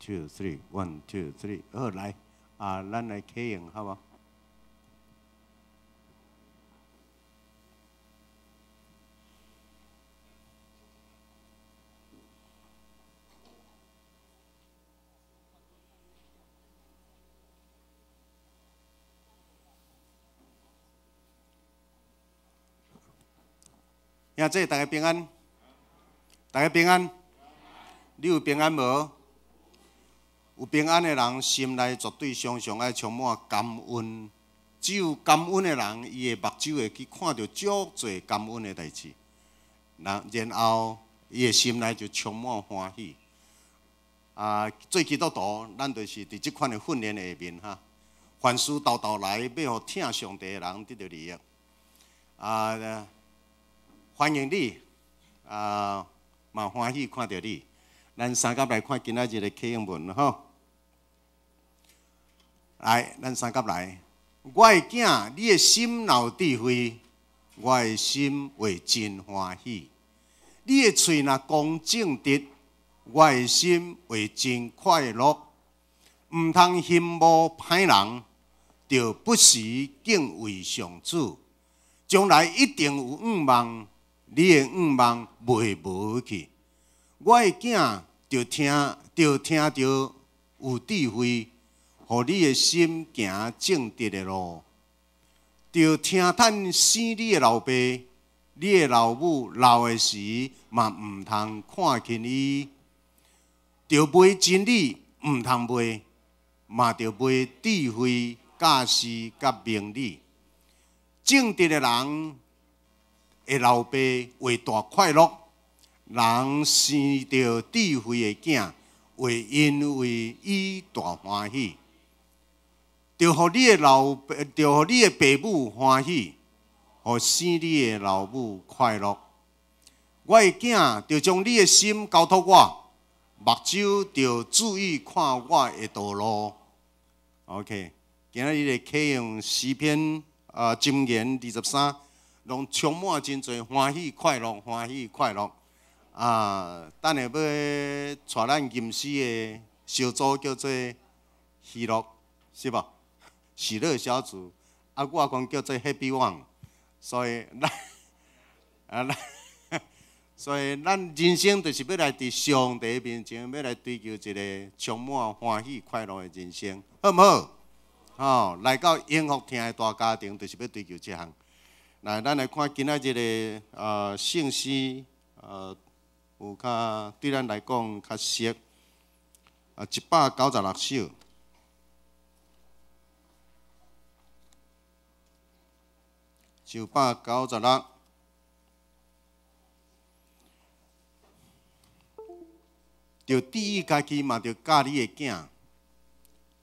two three, one two three，好來啊，咱來啟用好無？兄弟，大家平安，大家平安。你有平安無？有平安的人，心內絕對常常愛充滿感恩。只有感恩的人，伊的目睭會去看著足濟感恩的代誌，然後伊的心內就充滿歡喜。啊，做基督徒，咱就是佇這款的訓練下面哈，凡事沓沓來，欲予疼上帝的人得著利益。啊，歡迎你，啊，嘛歡喜看著你。咱三甲來看今仔日的啟應文吼。來，咱三甲來。我的囝，你的心若有智慧，我的心會真歡喜；你的喙若講正直，我的心會真快樂。毋通羨慕歹人，著不時敬畏上主。將來一定有向望，你的向望袂無去。我的囝，著聽著有智慧，予你的心行正直的路。著聽趁生你的老爸，你的老母老的時，嘛毋通看輕伊。著賣真理，毋通賣，嘛著賣智慧、教示佮明理。正直的人的老爸會大快樂，人生著智慧的囝，會因為伊大歡喜。著予你的老爸，著予你的爸母歡喜，予生你的老母快樂。我的囝，著將你的心交託我，目睭著注意看我的道路。OK，今仔日的啟用詩篇啊，箴言23，攏充滿真濟歡喜快樂，歡喜快樂。啊，等下欲帶咱吟詩的小組叫做喜樂，是無？喜樂小組，啊，我講叫做 Happy One，所以咱啊，咱所以咱人生就是欲來佇上帝面前，欲來追求一個充滿歡喜快樂的人生，好毋好？吼，來到永福廳的大家庭，就是欲追求這項。來，咱來看今仔日的聖詩，有較對咱來講較熟，啊，196首。196，著注意家己嘛，著教你的囝，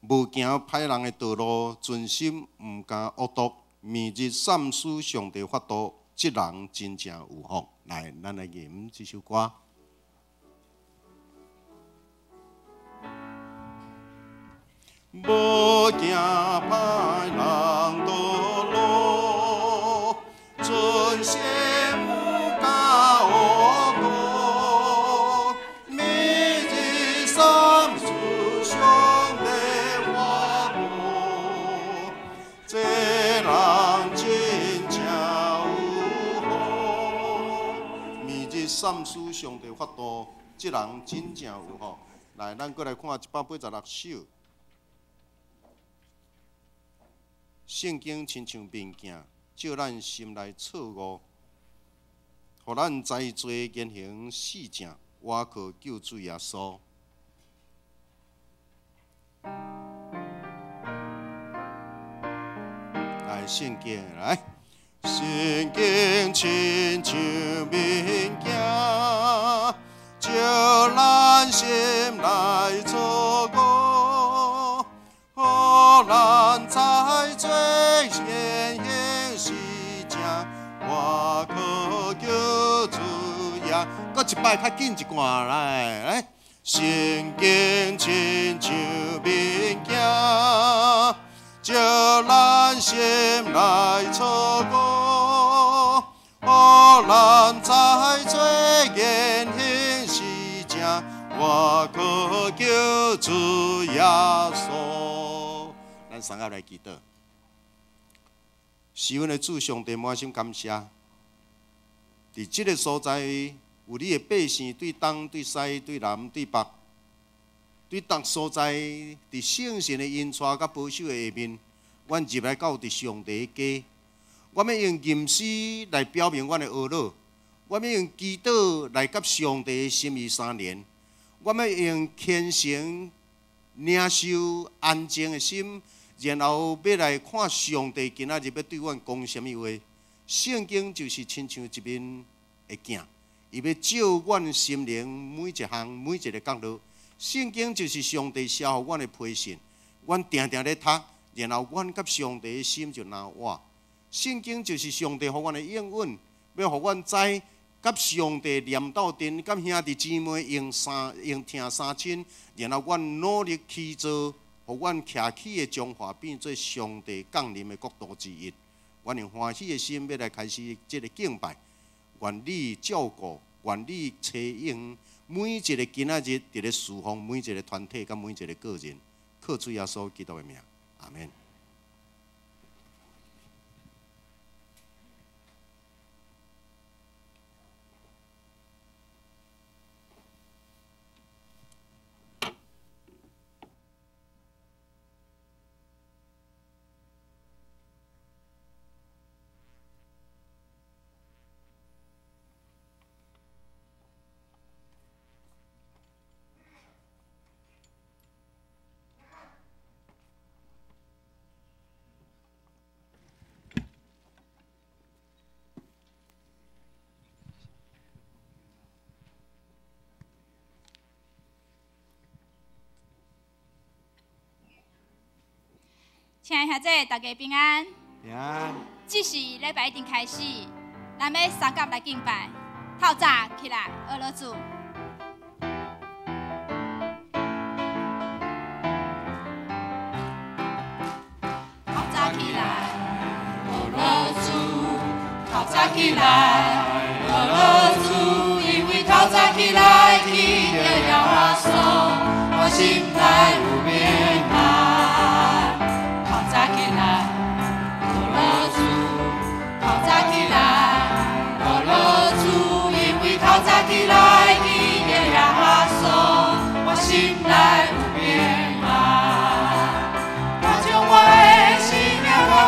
無行歹人的道路，存心毋敢惡毒，暝日三思上帝法度，這人真正有福。來，咱來吟這首歌。無行歹人道路，存心毋敢惡毒，暝日三思上帝法度，這人真正有福。暝日三思上帝法度，這人真正有福。來，咱閣來看186首。聖經親像明鏡，照咱心內錯誤，予咱知罪言行四正，倚靠救主耶穌。來，聖經來，聖經親像明鏡，照咱心內錯誤，予咱知罪言行是正，倚靠救主耶。閣一擺較緊一寡來，來，聖經親像明鏡，照咱心內錯誤，予咱知罪言行是正，倚靠救主耶稣。咱三个来祈祷，是阮的主上帝满心感谢，伫这个所在有你的百姓，对东、对西、对南、对北，对逐所在，伫圣神的引带佮保守的下面，阮入来到伫上帝的家。我欲用吟诗来表明阮的懊恼，我欲用祈祷来佮上帝的心意相连，我欲用虔诚领受安静的心，然后欲来看上帝今仔日欲对阮讲啥物话。圣经就是亲像一面的镜，伊欲照阮心灵每一项每一个角落。圣经就是上帝写予阮的批信，阮定定咧读，然后阮佮上帝的心就若活。圣经就是上帝予阮的应允，欲予阮知，佮上帝黏斗阵，佮兄弟姊妹用疼相亲，然后阮努力去做，予阮徛起的彰化变做上帝降临的国度之一。阮用欢喜的心欲来开始这个敬拜，愿你照顾，愿你差应每一个今仔日伫咧侍奉每一个团体佮每一个个人，靠主耶稣基督的名，阿们。亲爱兄弟，大家平安。平安。这是礼拜已经开始，咱欲相佮来敬拜。透早起来，学乐主。透早起来，学乐主。透早起来，学乐主，因为透早起来，见著耶稣，我心内有平安。早起来，学乐主；透早起来，学乐主，因为透早起来见著耶稣，我心内有平安。我将我的生命交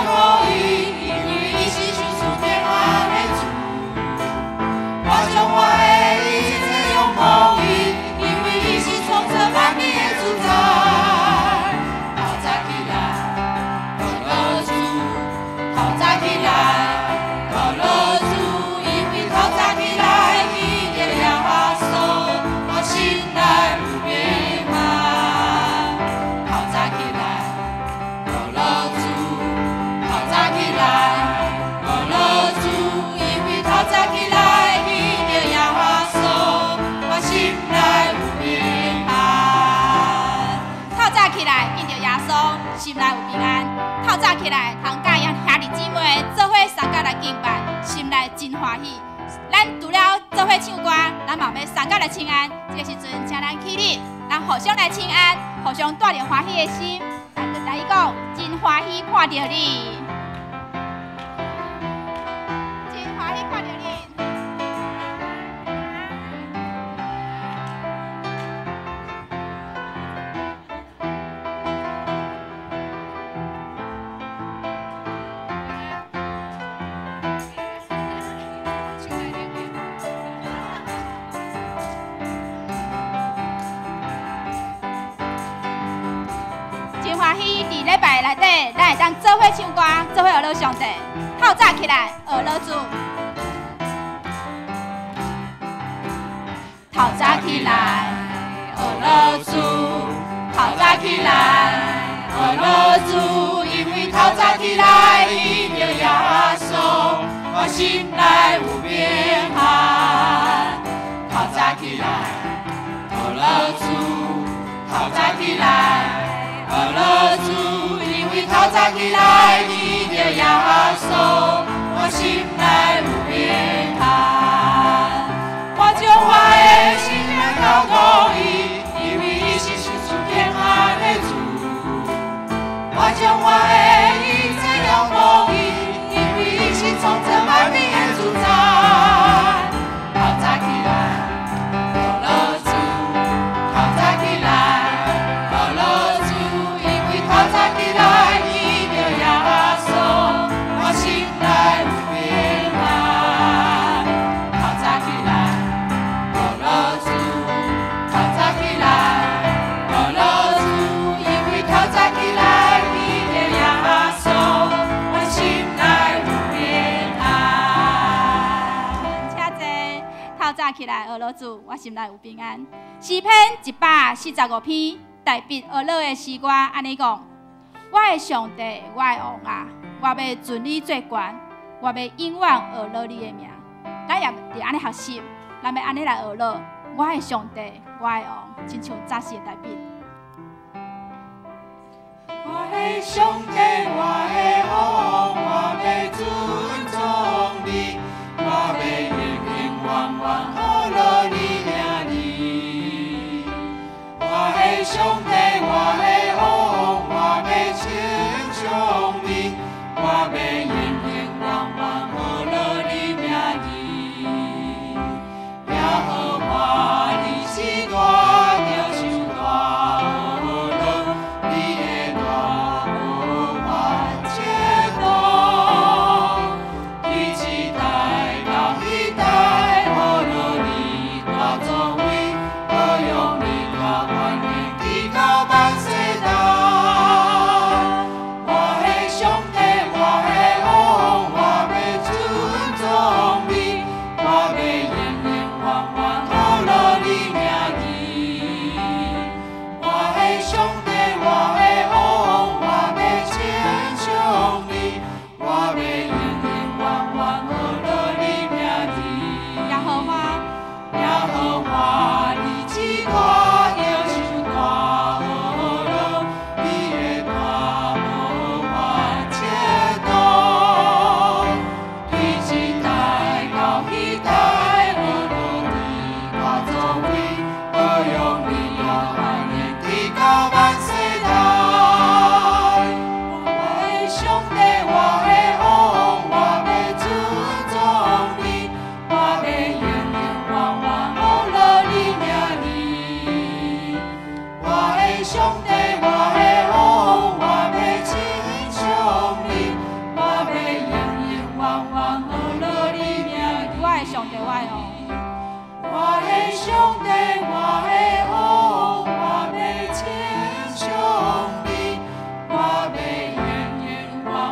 予伊，因为伊是赏赐平安的主。我将我的一切仰望伊，因为伊是创造万物的主宰。透早起来，学乐主，因为透早起来见著耶稣，我心内有平安。透早起来，学乐主，透早起来，学乐主，因为透早起来见著耶稣，我心内有平安。透早起来见著耶稣，心内有平安。透早起来，通佮兄弟姊妹做伙相佮来敬拜，心内真欢喜。咱除了做伙唱歌，咱嘛欲相佮来请安。这个时阵，请咱起立，咱互相来请安，互相带著欢喜的心，来讲，真欢喜看著你，真欢喜看著你。欢喜伫礼拜内底，咱会当做伙唱歌，做伙学乐上帝。透早起来学乐主，透早起来学乐主，透早起来学乐主，因为透早起来见著耶稣，我心内有平安。透早起来学乐主，透早起来。学乐主，因为透早起来见著耶稣，我心内有平安。我将我的生命交予伊，因为伊是赏赐平安的主。將我的一切仰望伊，因為伊是創造萬民的主宰。透早起來，學樂主；透早起來，學樂主，因為透早起來見著耶穌，我心內有平安。透早起來，學樂主；透早起來，學樂主，因為透早起來見著耶穌，我心內有平安。請坐，透早起來，學樂主，我心內有平安。詩篇145篇，大衛學樂的詩歌，按呢講：我的上帝，我的王啊，我欲尊你做懸，我欲永遠學樂你的名。咱也佇按呢學習，咱欲按呢來學樂。我的上帝，我的王，親像早時的大衛。我的上帝，我的王，我欲尊崇你，我欲永永遠遠學樂你名字。我的上帝，我的王，我欲稱頌你，我欲永永遠遠學樂你名字。耶和華，你是大，就大學樂，你的大無法測度，對這代到彼代，學樂你大作為，保養你大權能，直到萬世代。我的上帝，我的王，我欲尊崇你，我欲永永遠遠學樂你名字。我的上帝，我的王，我欲稱頌你，我欲永永遠遠學樂你名字。耶和華，耶和華，你至大，又是大學樂，你的大無法測度，對這代到彼代，學樂你大作為，保養你大權能，直到萬世代。我的上帝，我的王，我欲尊崇你，我欲永永遠遠學樂你名字。我的上帝，我的王，我欲稱頌你，我欲永永遠遠學樂你名字。我的上帝，我的王。我的上帝，我的王，我欲稱頌你，我欲永永遠遠學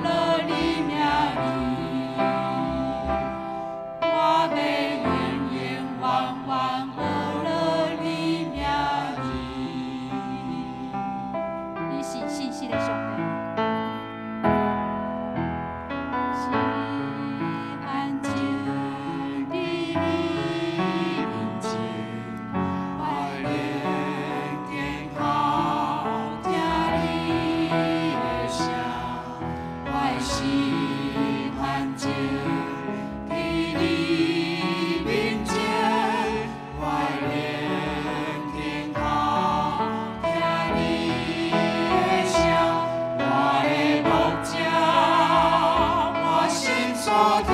樂你名字。我欲永永遠遠學樂你名字。你是信實的上帝。心安靜佇你面前，我聆聽候聽你的聲，我的心安靜佇你面前，我聆聽候聽你的聲，我的牧者，我心所疼。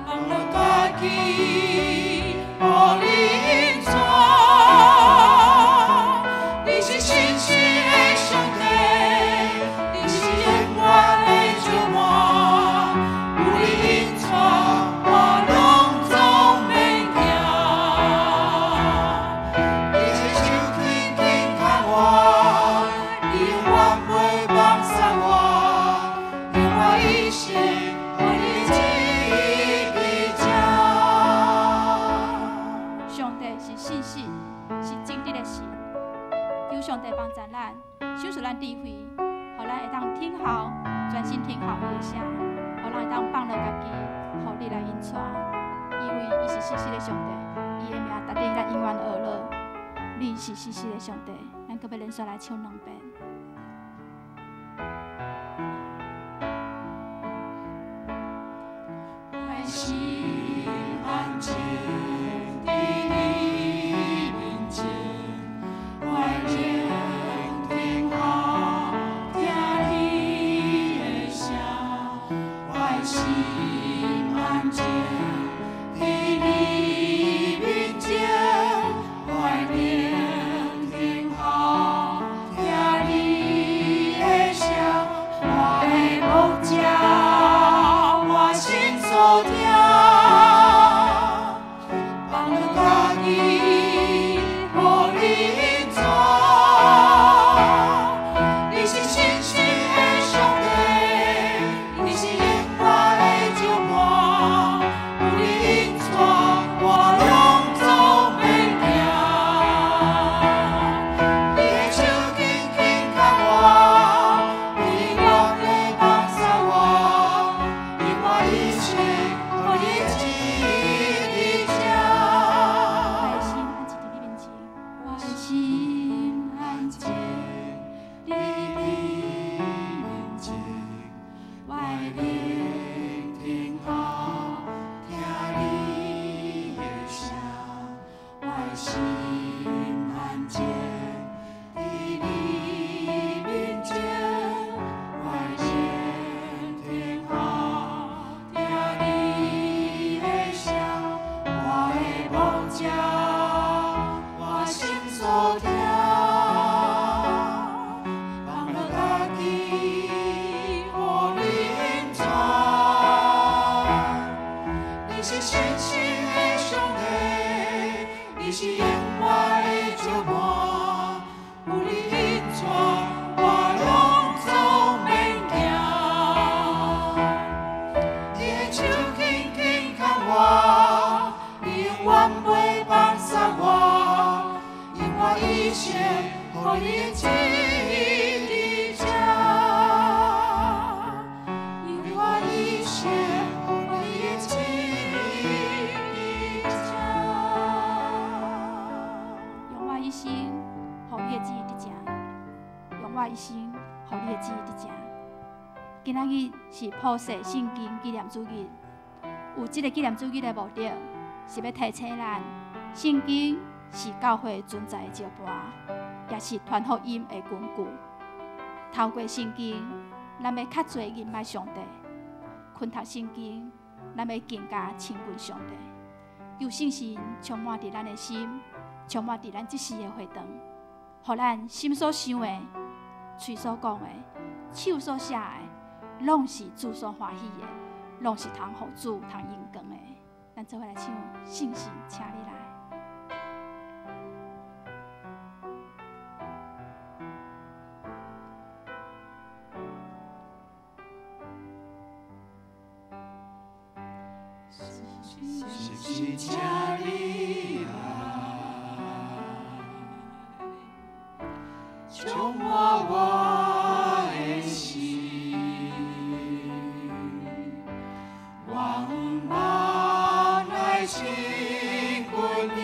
放落家己，予你引帶。你是信實的上帝，你是永遠的石磐，有你引帶，我攏總免驚。你的手緊緊牽我，你永遠袂放捨我，用我一生予你這個正。上帝是信實，是正直的神。求上帝幫助咱，賞賜咱智慧，予咱會當聽候，專心聽候伊的聲，予咱會當放落家己，予你來引帶。因為伊是信實的上帝，伊的名值得咱永遠學樂。你是信實的上帝，咱閣欲連續來唱兩遍。我心安靜佇你面前，我聆帶我攏總免驚。你的手緊緊牽我，你永遠袂放捨我，用我一生予你的旨意佇這，用我一生予你的旨意佇這。用我一生，予你的旨意佇這；用我一生，予你的旨意佇這。今仔日是普世聖經紀念主日，有這个紀念主日的目的，是欲提醒咱，聖經是教會存在的招牌，也是傳福音的根據。透過聖經，咱欲較濟認捌上帝；勤讀聖經，咱欲更加親近上帝。求聖神充滿佇咱的心，充滿佇咱這時的會堂，予咱心所想的、喙所講的、手所寫的，攏是主所歡喜的，攏是通予主通榮光的。咱做伙來唱，聖神，請你來。聖神，請你來，充滿我的心，我毋茫來親近你，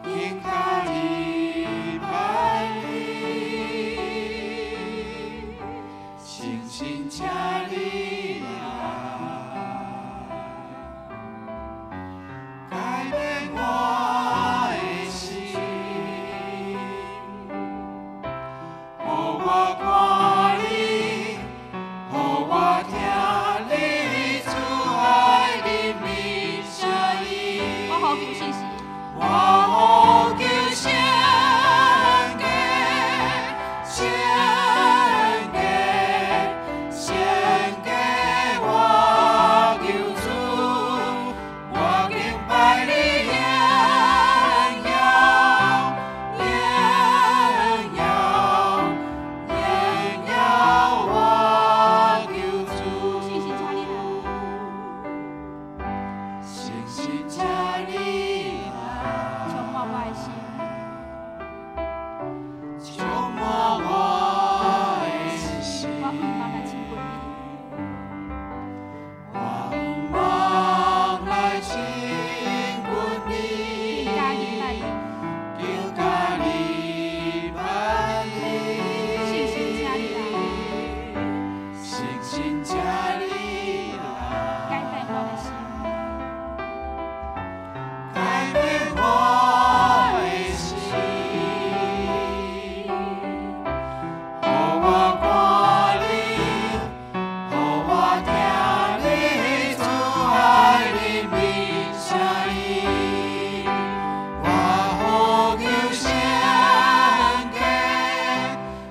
更加禮拜你。聖神，請你來，改變我的心，予我看你，予我聽你主愛靈的聲音。我呼求聖神，我呼求聖潔，聖潔，聖潔，我求主，我敬拜你榮耀，榮耀，榮耀，我求主。聖神，請你來。聖神，請你來，充滿我的心，充滿我的心。我毋茫來親近你，我毋茫來親近你，更加禮拜你。更加禮拜你。聖神，請你來，聖神，請你來，改變我的心，改變我的心，予我看你，予我聽你主愛靈的聲音。我呼求聖潔，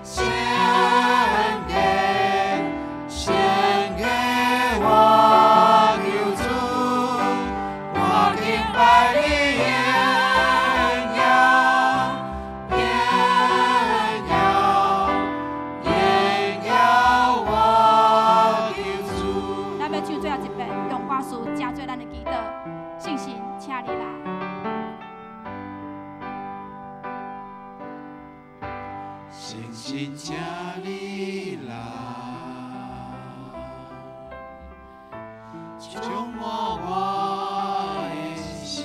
聖潔，聖潔，我求主，我敬拜你榮耀，榮耀，榮耀，我求主。咱欲唱最後一遍，用歌詞成做咱的祈禱。聖神，請你來。聖神，請你來，充滿我的心，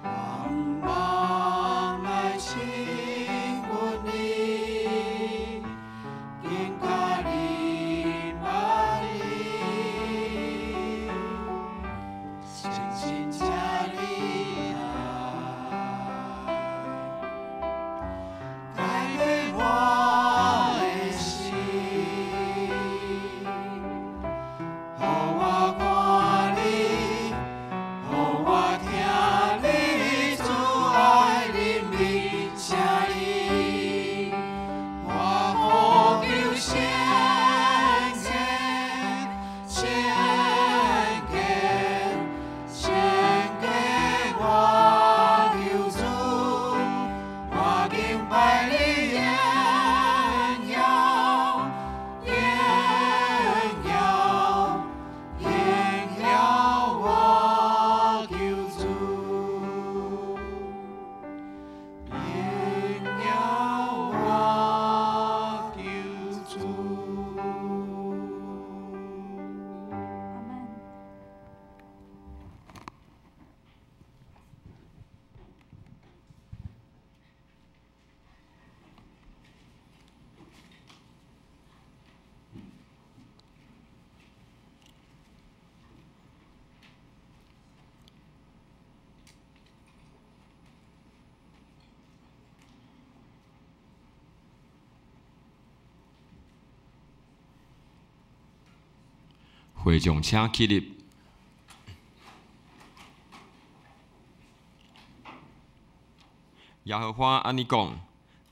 我毋茫來親近你，更加禮拜你。聖神，請你來，改變我會眾請起立。耶和華按呢講：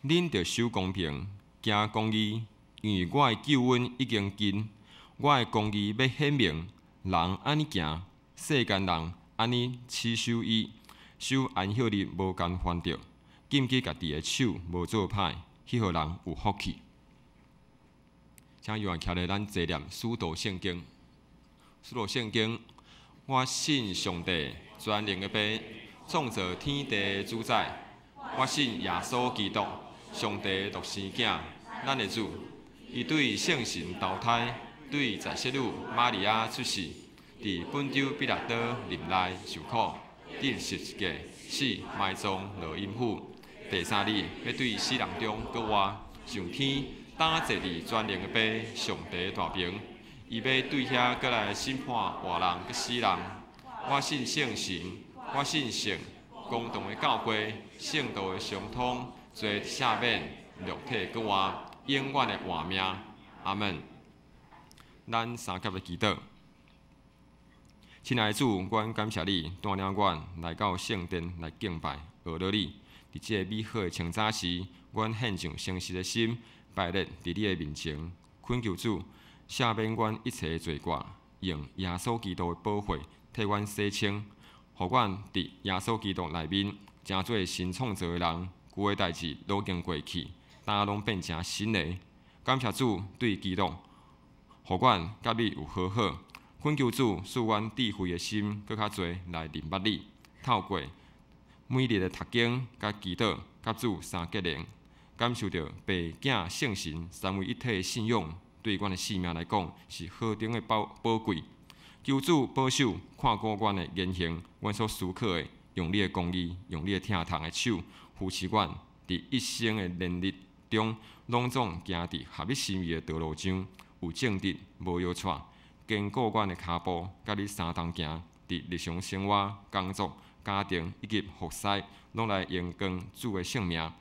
恁著守公平，行公義，因為我的救恩已經近，我的公義欲顯明。人按呢行，世間人按呢持守伊，守安息日無干犯著，禁忌家己的手無做歹，彼號人有福氣。請約翰徛咧，咱齊念使徒聖經。使徒聖經，我信上帝全能的父，創造天地的主宰。我信耶穌基督，上帝獨生囝，咱的主。伊對聖神投胎，對在聖女瑪利亞出世，佇本丟彼拉多任內受苦，釘十字架，死，埋葬，落陰府。第三日，欲對死人中閣活，上天，擔坐佇全能的父上帝大爿。伊欲對遐閣來審判活人佮死人。我信聖神，我信聖公同的教會，聖道的相通，罪得赦免，肉體閣活，永遠的活命。阿門。咱三抔來祈禱。親愛的主，阮感謝你帶領阮來到聖殿來敬拜、學樂你。佇這個美好的清早時，阮獻上誠實的心，擺列佇你的面前，懇求主赦免阮一切的罪過，用耶穌基督的寶血替阮洗清，予阮佇耶穌基督內面成做新創造的人，舊的代誌攏經過去，今攏變成新的。感謝主對基督，予阮佮你有和好。懇求主賜阮智慧的心，閣較濟來認捌你。透過每日的讀經、佮祈禱、佮主相結連，感受著父、囝、聖神三位一體的信仰，對阮的性命來講是何等的寶寶貴。求主保守看顧阮的言行，阮所思考的，用你的公義，用你的疼痛的手扶持阮，佇一生的年日中，攏總行佇合你心意的道路上，有正直，無搖掣，堅固阮的跤步，佮你相同行，佇日常生活、工作、家庭以及服侍，攏來榮光主的聖名。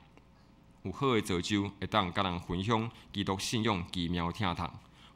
有好的造就，會當佮人分享基督信仰奇妙疼痛。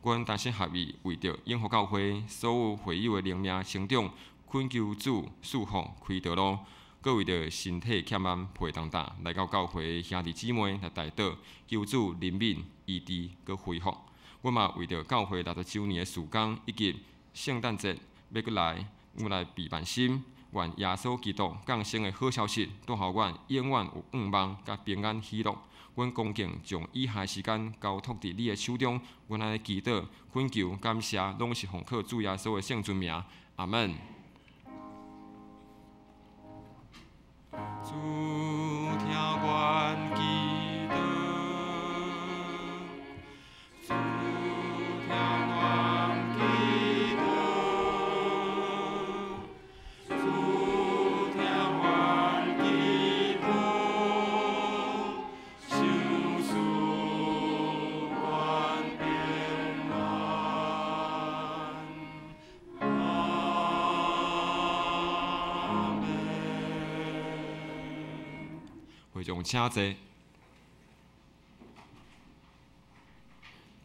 阮同心合意，為著永福教會所有會友的靈命成長，懇求主賜福開道路，閣為著身體欠安、皮重擔來到教會的兄弟姊妹來代禱，求主憐憫、醫治、閣恢復。阮嘛為著教會60週年的事工以及聖誕節欲閣來，阮來備萬心，願耶穌基督降生的好消息，帶予阮永遠有盼望、佮平安喜樂。阮恭敬將以下時間交託佇你的手中，阮按呢祈禱、懇求、感謝，攏是奉靠主耶穌的聖尊名。阿門。主聽阮祈禱，主聽阮祈禱，主聽阮祈禱，賞賜阮平安。阿們。會眾請坐。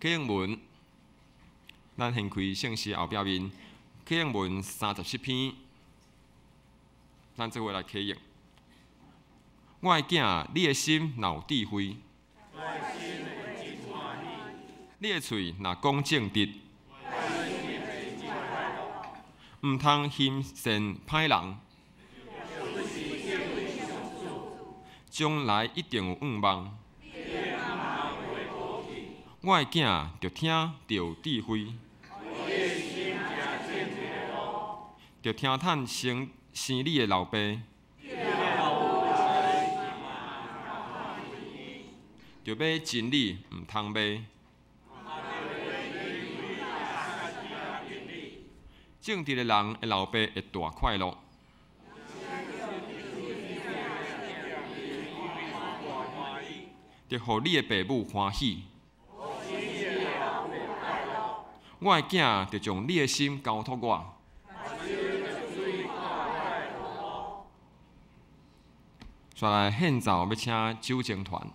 啟應文，咱掀開聖詩後壁面，啟應文37篇，咱做伙來啟應。我的囝，你的心若有智慧，你的喙若講正直，毋通行善歹人，將來一定有盼望。我的囝，著聽，著有智慧，著聽趁生生你的老爸，著買真理，毋通賣。正直的人的老爸會大快樂。著予你的爸母歡喜。我的囝，著將你的心交託我。煞來獻奏，欲請酒精團。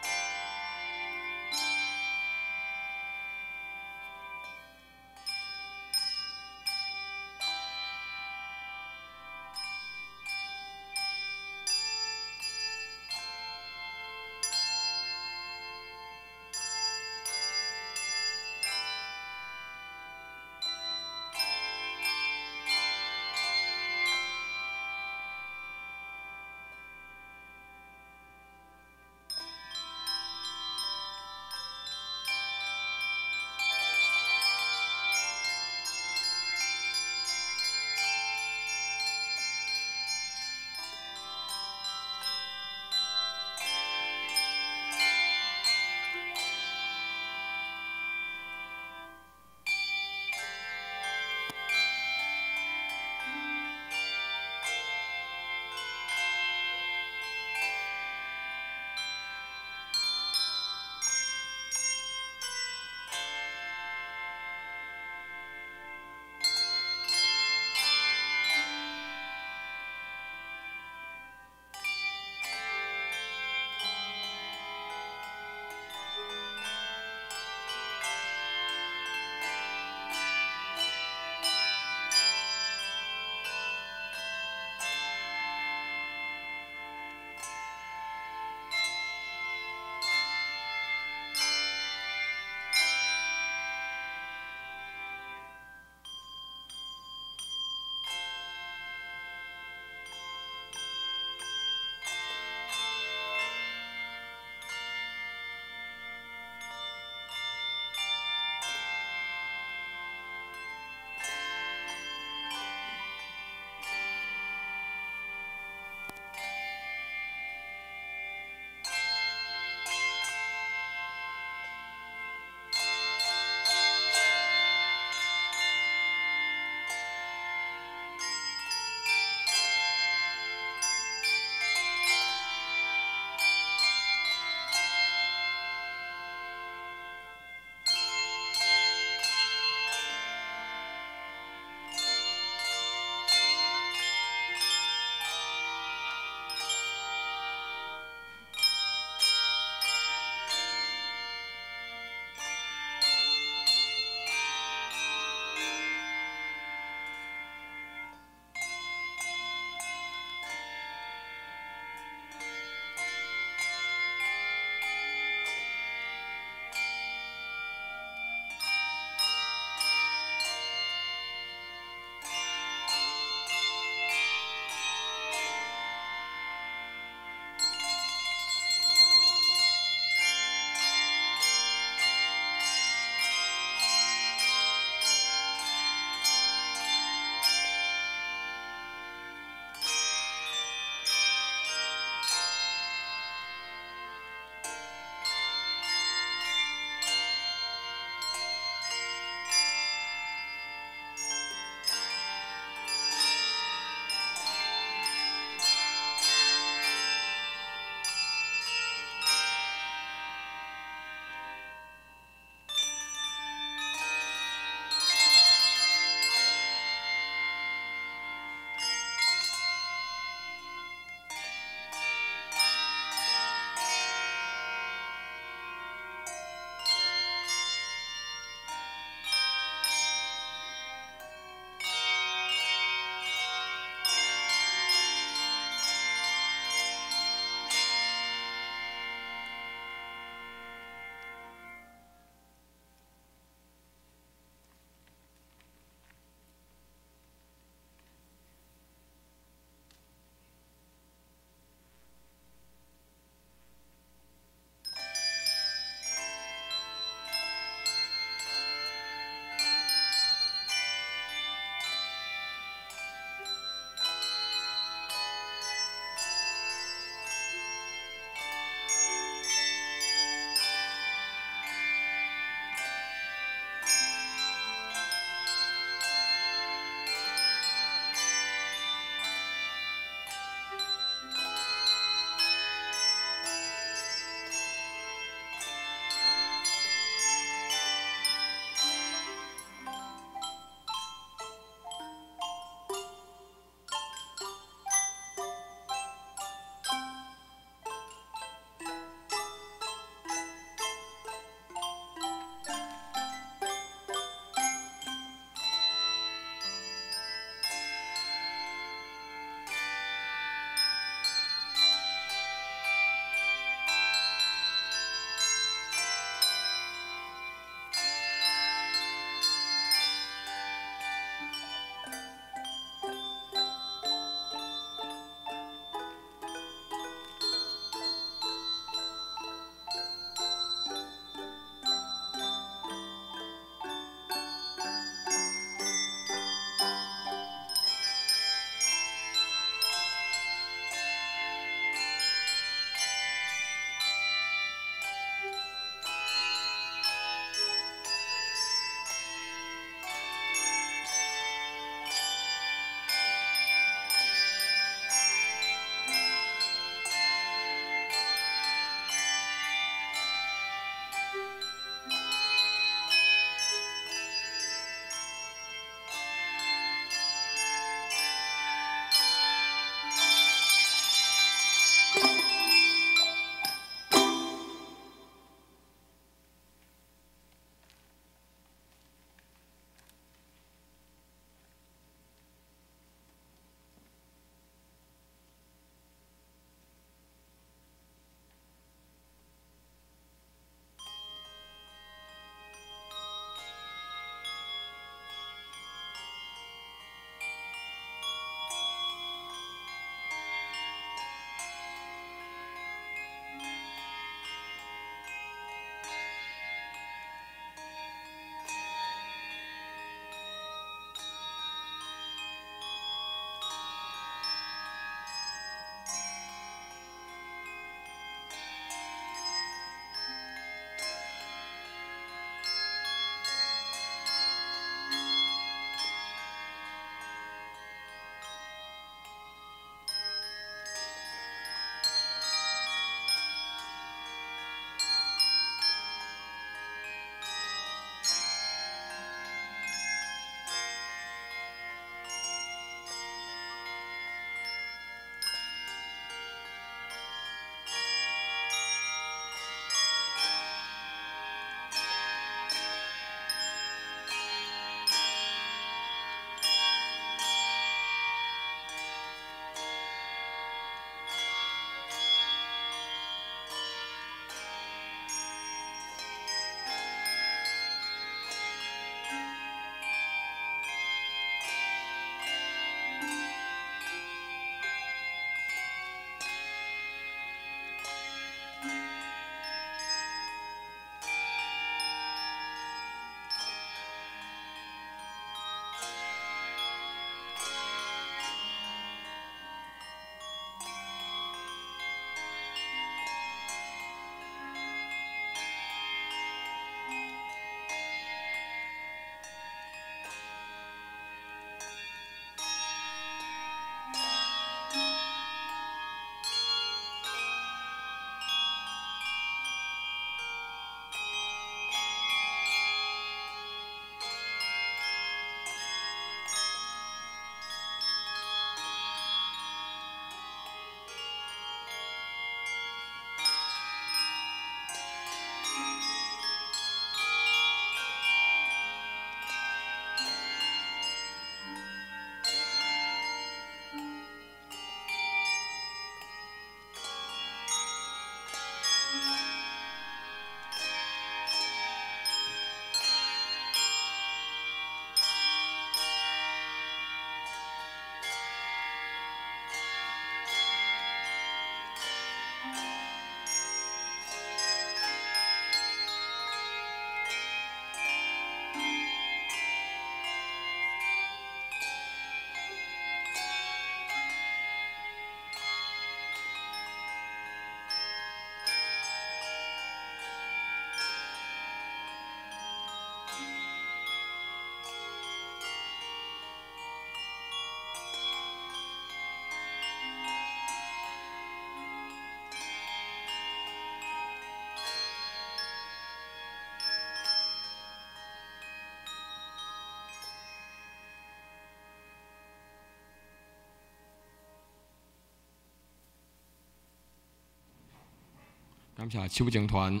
感謝手鐘團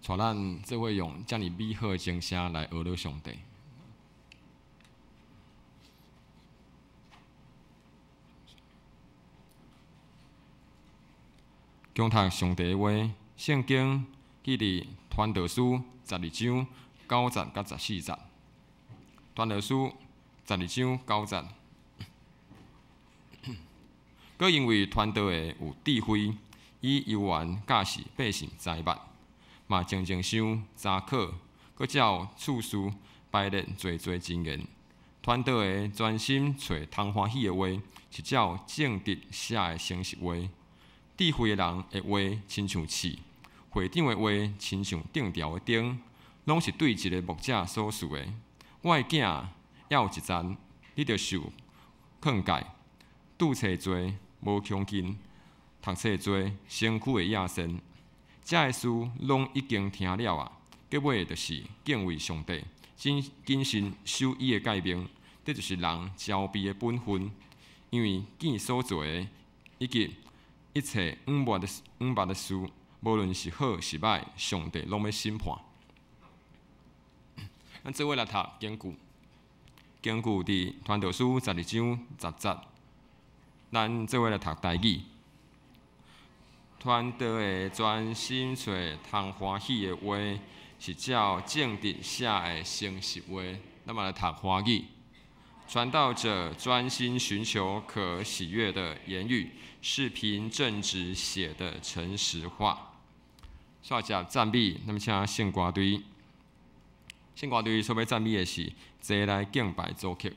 帶咱做伙用遮爾美好的鐘聲來學了上帝。恭讀上帝的話，聖經記佇傳道書12章9節佮14節。傳道書十二章九節。閣因為傳道的有智慧，以猶原教示百姓知物，嘛靜靜想查考，閣照次序排列濟濟箴言。傳道的專心揣通歡喜的話，是照正直寫的誠實話。智慧的人的話親像刺，會長的話親像釘牢的釘，攏是對一个牧者所賜的。我的囝，猶有一層，你著受勸誡，拄冊濟無窮盡，讀冊濟身軀會野善。這个事攏已經聽了啊，結尾就是敬畏上帝，謹慎守伊的誡命，這就是人招備的本分。因為見所做的，以及一切隱密的事，無論是好是歹，上帝攏欲審判。咱做伙來讀經句，經句佇傳道書12章10節，咱做伙來讀台語。傳道的專心揣通歡喜的話，是照正直寫的誠實話。咱嘛來讀華語。傳道者專心尋求可喜悅的言語，是憑正直寫的誠實話。煞接讚美，咱們請聖歌隊。聖歌隊所欲讚美的是《齊來敬拜》組曲。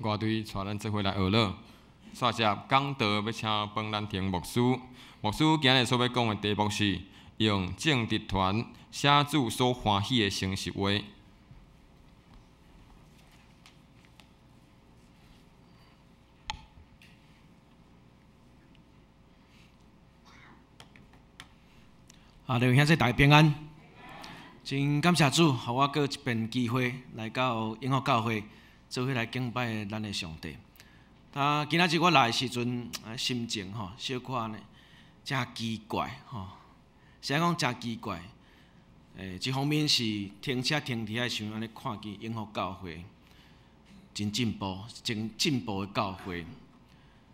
歌队𤆬咱做伙来学乐。煞接讲道欲请彭兰亭牧师，牧师今日所欲讲的题目是用正直团写主所欢喜的诚实话。啊，各位兄弟大家平安，真感谢主，予我阁一遍机会来到永福教会，做伙来敬拜咱的上帝。啊，今仔日我来的时阵，啊，心情吼小可呢，诚奇怪吼。是按讲诚奇怪？一方面是停车停伫遐时阵，按呢看见永福教会真进步，真进步的教会。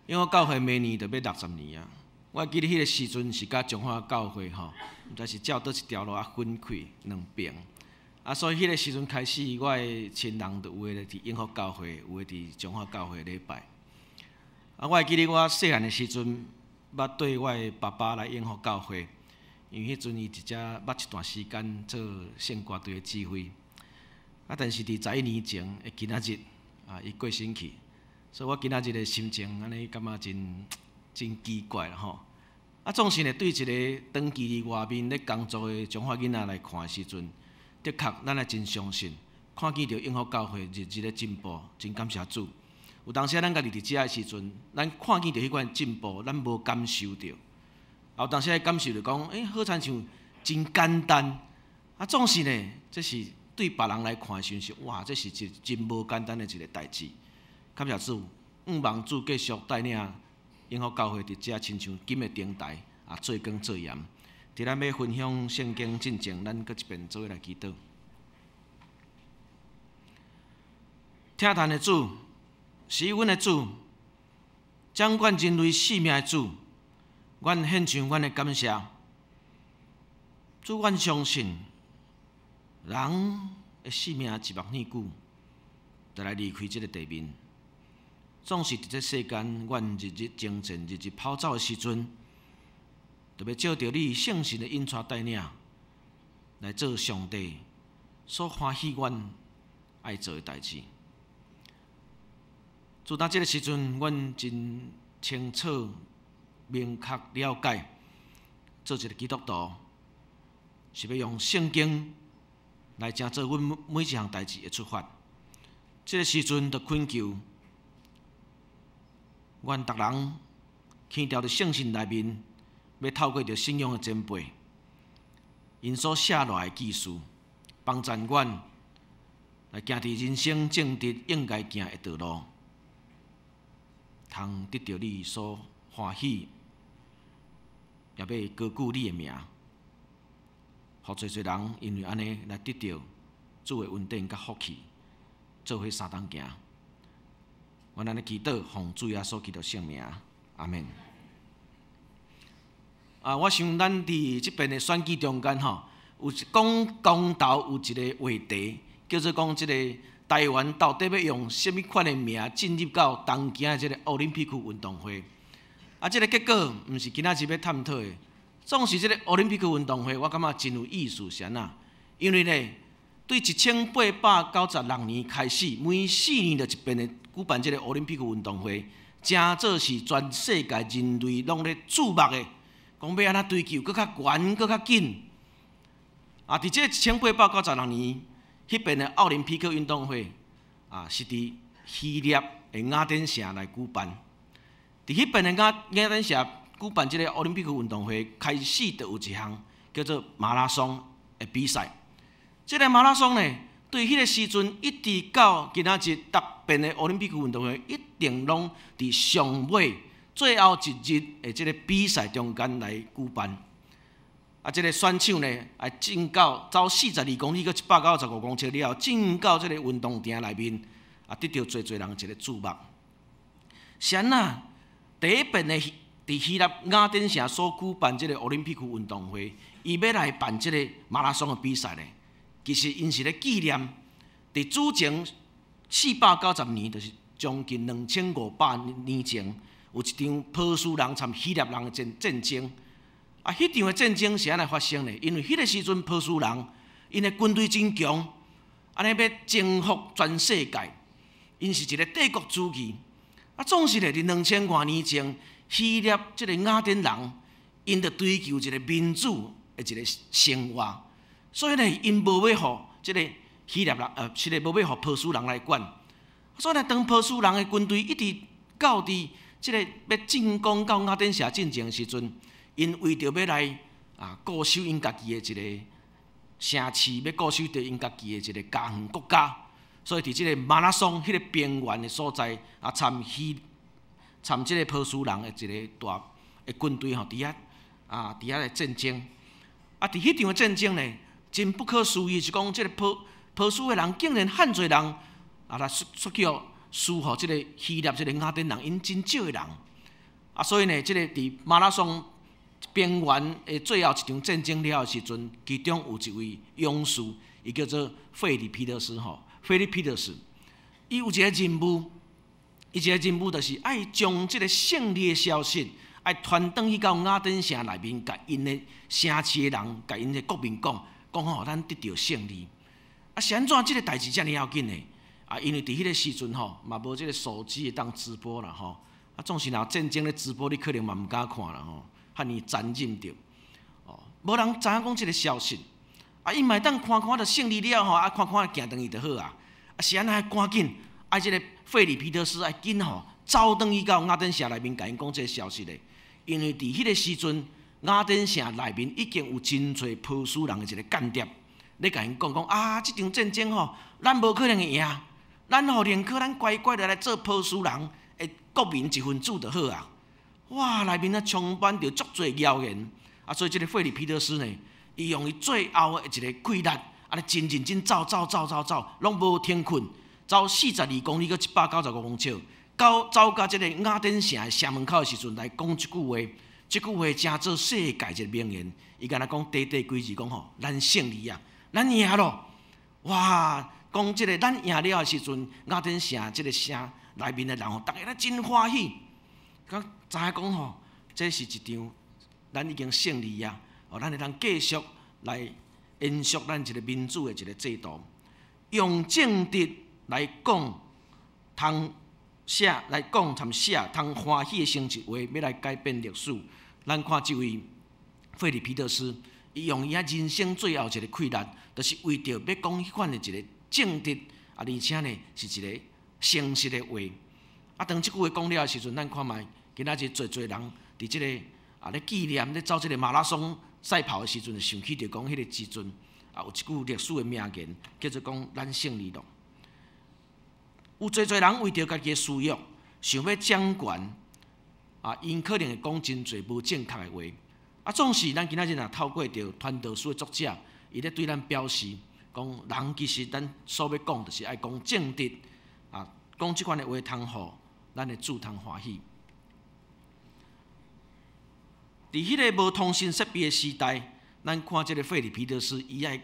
永福教会明年就欲60年啊。我记得彼个时阵是佮彰化教会吼，毋知是照佗一条路啊分开两爿。啊，所以彼个时阵开始，我的亲人就有的伫永福教会，有的伫彰化教会礼拜。啊，我会记得我细汉的时阵，捌缀我的爸爸来永福教会，因为彼阵伊伫遮捌一段时间做圣歌队的指挥。啊，但是伫11年前的今仔日，啊，伊过身去，所以我今仔日的心情按呢感觉真真奇怪啦吼。啊，总是呢，对一个长期伫外面咧工作的彰化囡仔来看的时阵，的确，咱也真相信，看见著永福教会日日咧进步，真感谢主。有当时咱家己伫遮的时阵，咱看见著彼款进步，咱无感受著。啊，有当时感受著讲，好亲像真简单。啊，总是呢，这是对别人来看的时阵是，哇，这是一真无简单的一个代志。感谢主，向望主继续带领永福教会伫遮亲像金的灯台啊，做光做盐。伫咱欲分享圣经进前，咱阁一遍做伙来祈祷。疼咱的主，是阮的主，掌管人类性命的主，阮献上阮的感谢。主，阮相信，人的性命一目耳久，就来离开这个地面。总是伫这世间，阮日日征战、日日跑走的时阵，特别借著你圣神的引带带领，来做上帝所欢喜阮爱做的代志。自打这个时阵，阮真清楚、明确了解，做一个基督徒是欲用圣经来成做阮每一项代志的出发。这个时阵，就恳求阮逐人牵牢伫圣神内面，欲透过著信仰的前辈，𪜶所写落来的记事，帮助阮来行伫人生正直应该行的道路，通得著你所欢喜，也欲高举你的名，予济济人因为按呢来得著主的恩典佮福气，做伙相同行。阮按呢祈祷，奉主耶稣基督圣名，阿们。啊，我想咱伫这遍的选举中间吼，有一讲公投有一个话题，叫做讲这个台湾到底欲用啥物款的名进入到东京的这个奥林匹克运动会？啊，这个结果毋是今仔日欲探讨的。总是这个奥林匹克运动会，我感觉真有意思，是按怎？因为咧，对1896年开始，每4年就一遍的举办这个奥林匹克运动会，成做是全世界人类拢咧注目的，讲欲按怎追求阁较悬、阁较紧。啊，伫这1896年，彼遍的奥林匹克运动会啊，是伫希腊的雅典城来举办。伫彼遍的雅典城举办这个奥林匹克运动会，开始就有一项叫做马拉松的比赛。这个马拉松呢，对彼个时阵一直到今仔日，逐遍的奥林匹克运动会一定拢伫上尾最后一日的这个比赛中间来举办。啊，这个选手呢，啊进到走42公里阁195公尺了后，进到这个运动场内面，啊，得著济济人一个注目。是按怎？第一遍的伫希腊雅典城所举办这个奥林匹克运动会，伊欲来办这个马拉松的比赛呢？其实𪜶是咧纪念伫主前490年，就是将近2500年前，有一场波斯人参希腊人的战争。啊，彼场的战争是按怎发生的？因为彼个时阵波斯人𪜶的军队真强，按呢欲征服全世界，𪜶 𪜶是一个帝國主義。啊，總是咧，佇2000外年前，希臘這個雅典人，𪜶就追求一個民主的一個生活，所以咧，𪜶無欲予這個希臘人，這个無欲予波斯人來管。所以咧，當波斯人的軍隊一直到佇這个欲進攻到雅典城進前的時陣，𪜶為著欲來固守𪜶家己的一個城市，欲固守著𪜶家己的一個家園國家，所以佇這個馬拉松彼個平原的所在，參這個波斯人的一個大的軍隊吼，佇遐來戰爭。啊，佇彼場的戰爭呢，真不可思議，是講這個波斯的人竟然遐濟人來煞去予輸予這個希臘這個雅典人，𪜶真少的人。啊，所以呢，這個佇馬拉松平原的最後一場戰爭了的時陣，其中有一位勇士，伊叫做費利皮德斯吼，菲利皮德斯，伊有一個任務，伊一個任務就是愛將這個勝利的消息，愛傳轉去到雅典城內面，共𪜶的城市的人，共𪜶的國民講，講吼，咱得著勝利。啊，是按怎這個代誌遮爾要緊的？啊，因為佇彼個時陣吼，嘛無這個手機會當直播啦吼。啊，總是若有戰爭咧直播，你可能嘛毋敢看啦吼，遐爾殘忍著。哦，無人知影講這個消息。啊，𪜶嘛會當看看著勝利了吼，啊，看看行轉去就好啊。啊，是按怎趕緊？啊，這個費利皮德斯愛緊吼，走轉去到雅典城內面，共𪜶講這個消息咧。因為佇彼個時陣，雅典城內面已經有真濟波斯人的一個間諜，咧共𪜶講講啊，這場戰爭吼，咱無可能會贏，咱吼寧可咱乖乖的來做波斯人的國民一分子就好啊。哇，內面啊充滿著足濟謠言，啊，所以這個費利皮德斯呢，伊用伊最後的一個氣力，按呢真認真走走走走走，攏無停睏，走42公里，閣195公尺，到走到這個雅典城的城門口的時陣，來講這句話，這句話成做世界一個名言。伊敢若講短短幾字講吼，咱勝利啊，咱贏咯！哇，講這個咱贏了的時陣，雅典城這個城內面的人吼，逐家咧真歡喜。講知影講吼，這是一場咱已經勝利啊！哦，咱會當繼續來延續咱一個民主的一個制度，用正直來講，通寫來講，參寫通歡喜的誠實話，欲來改變歷史。咱看這位費利皮德斯，伊用伊仔人生最後一個氣力，就是為著欲講彼款的一個正直，啊，而且呢是一個誠實的話。啊，當這句話講了的時陣，咱看覓今仔日濟濟人佇這個咧紀念咧走這個馬拉松賽跑的時陣，想起著講彼個時陣啊，有一句歷史的名言，叫做講咱勝利咯。有濟濟人為著家己的私欲，想欲掌權，啊，𪜶可能會講真濟無正確的話。啊，總是咱今仔日若透過著傳道書的作者，伊咧對咱表示，講人其實咱所欲講，就是愛講正直，啊，講這款的話通予咱的主通歡喜。佇彼個無通訊設備的時代，咱看這個費利皮德斯，伊愛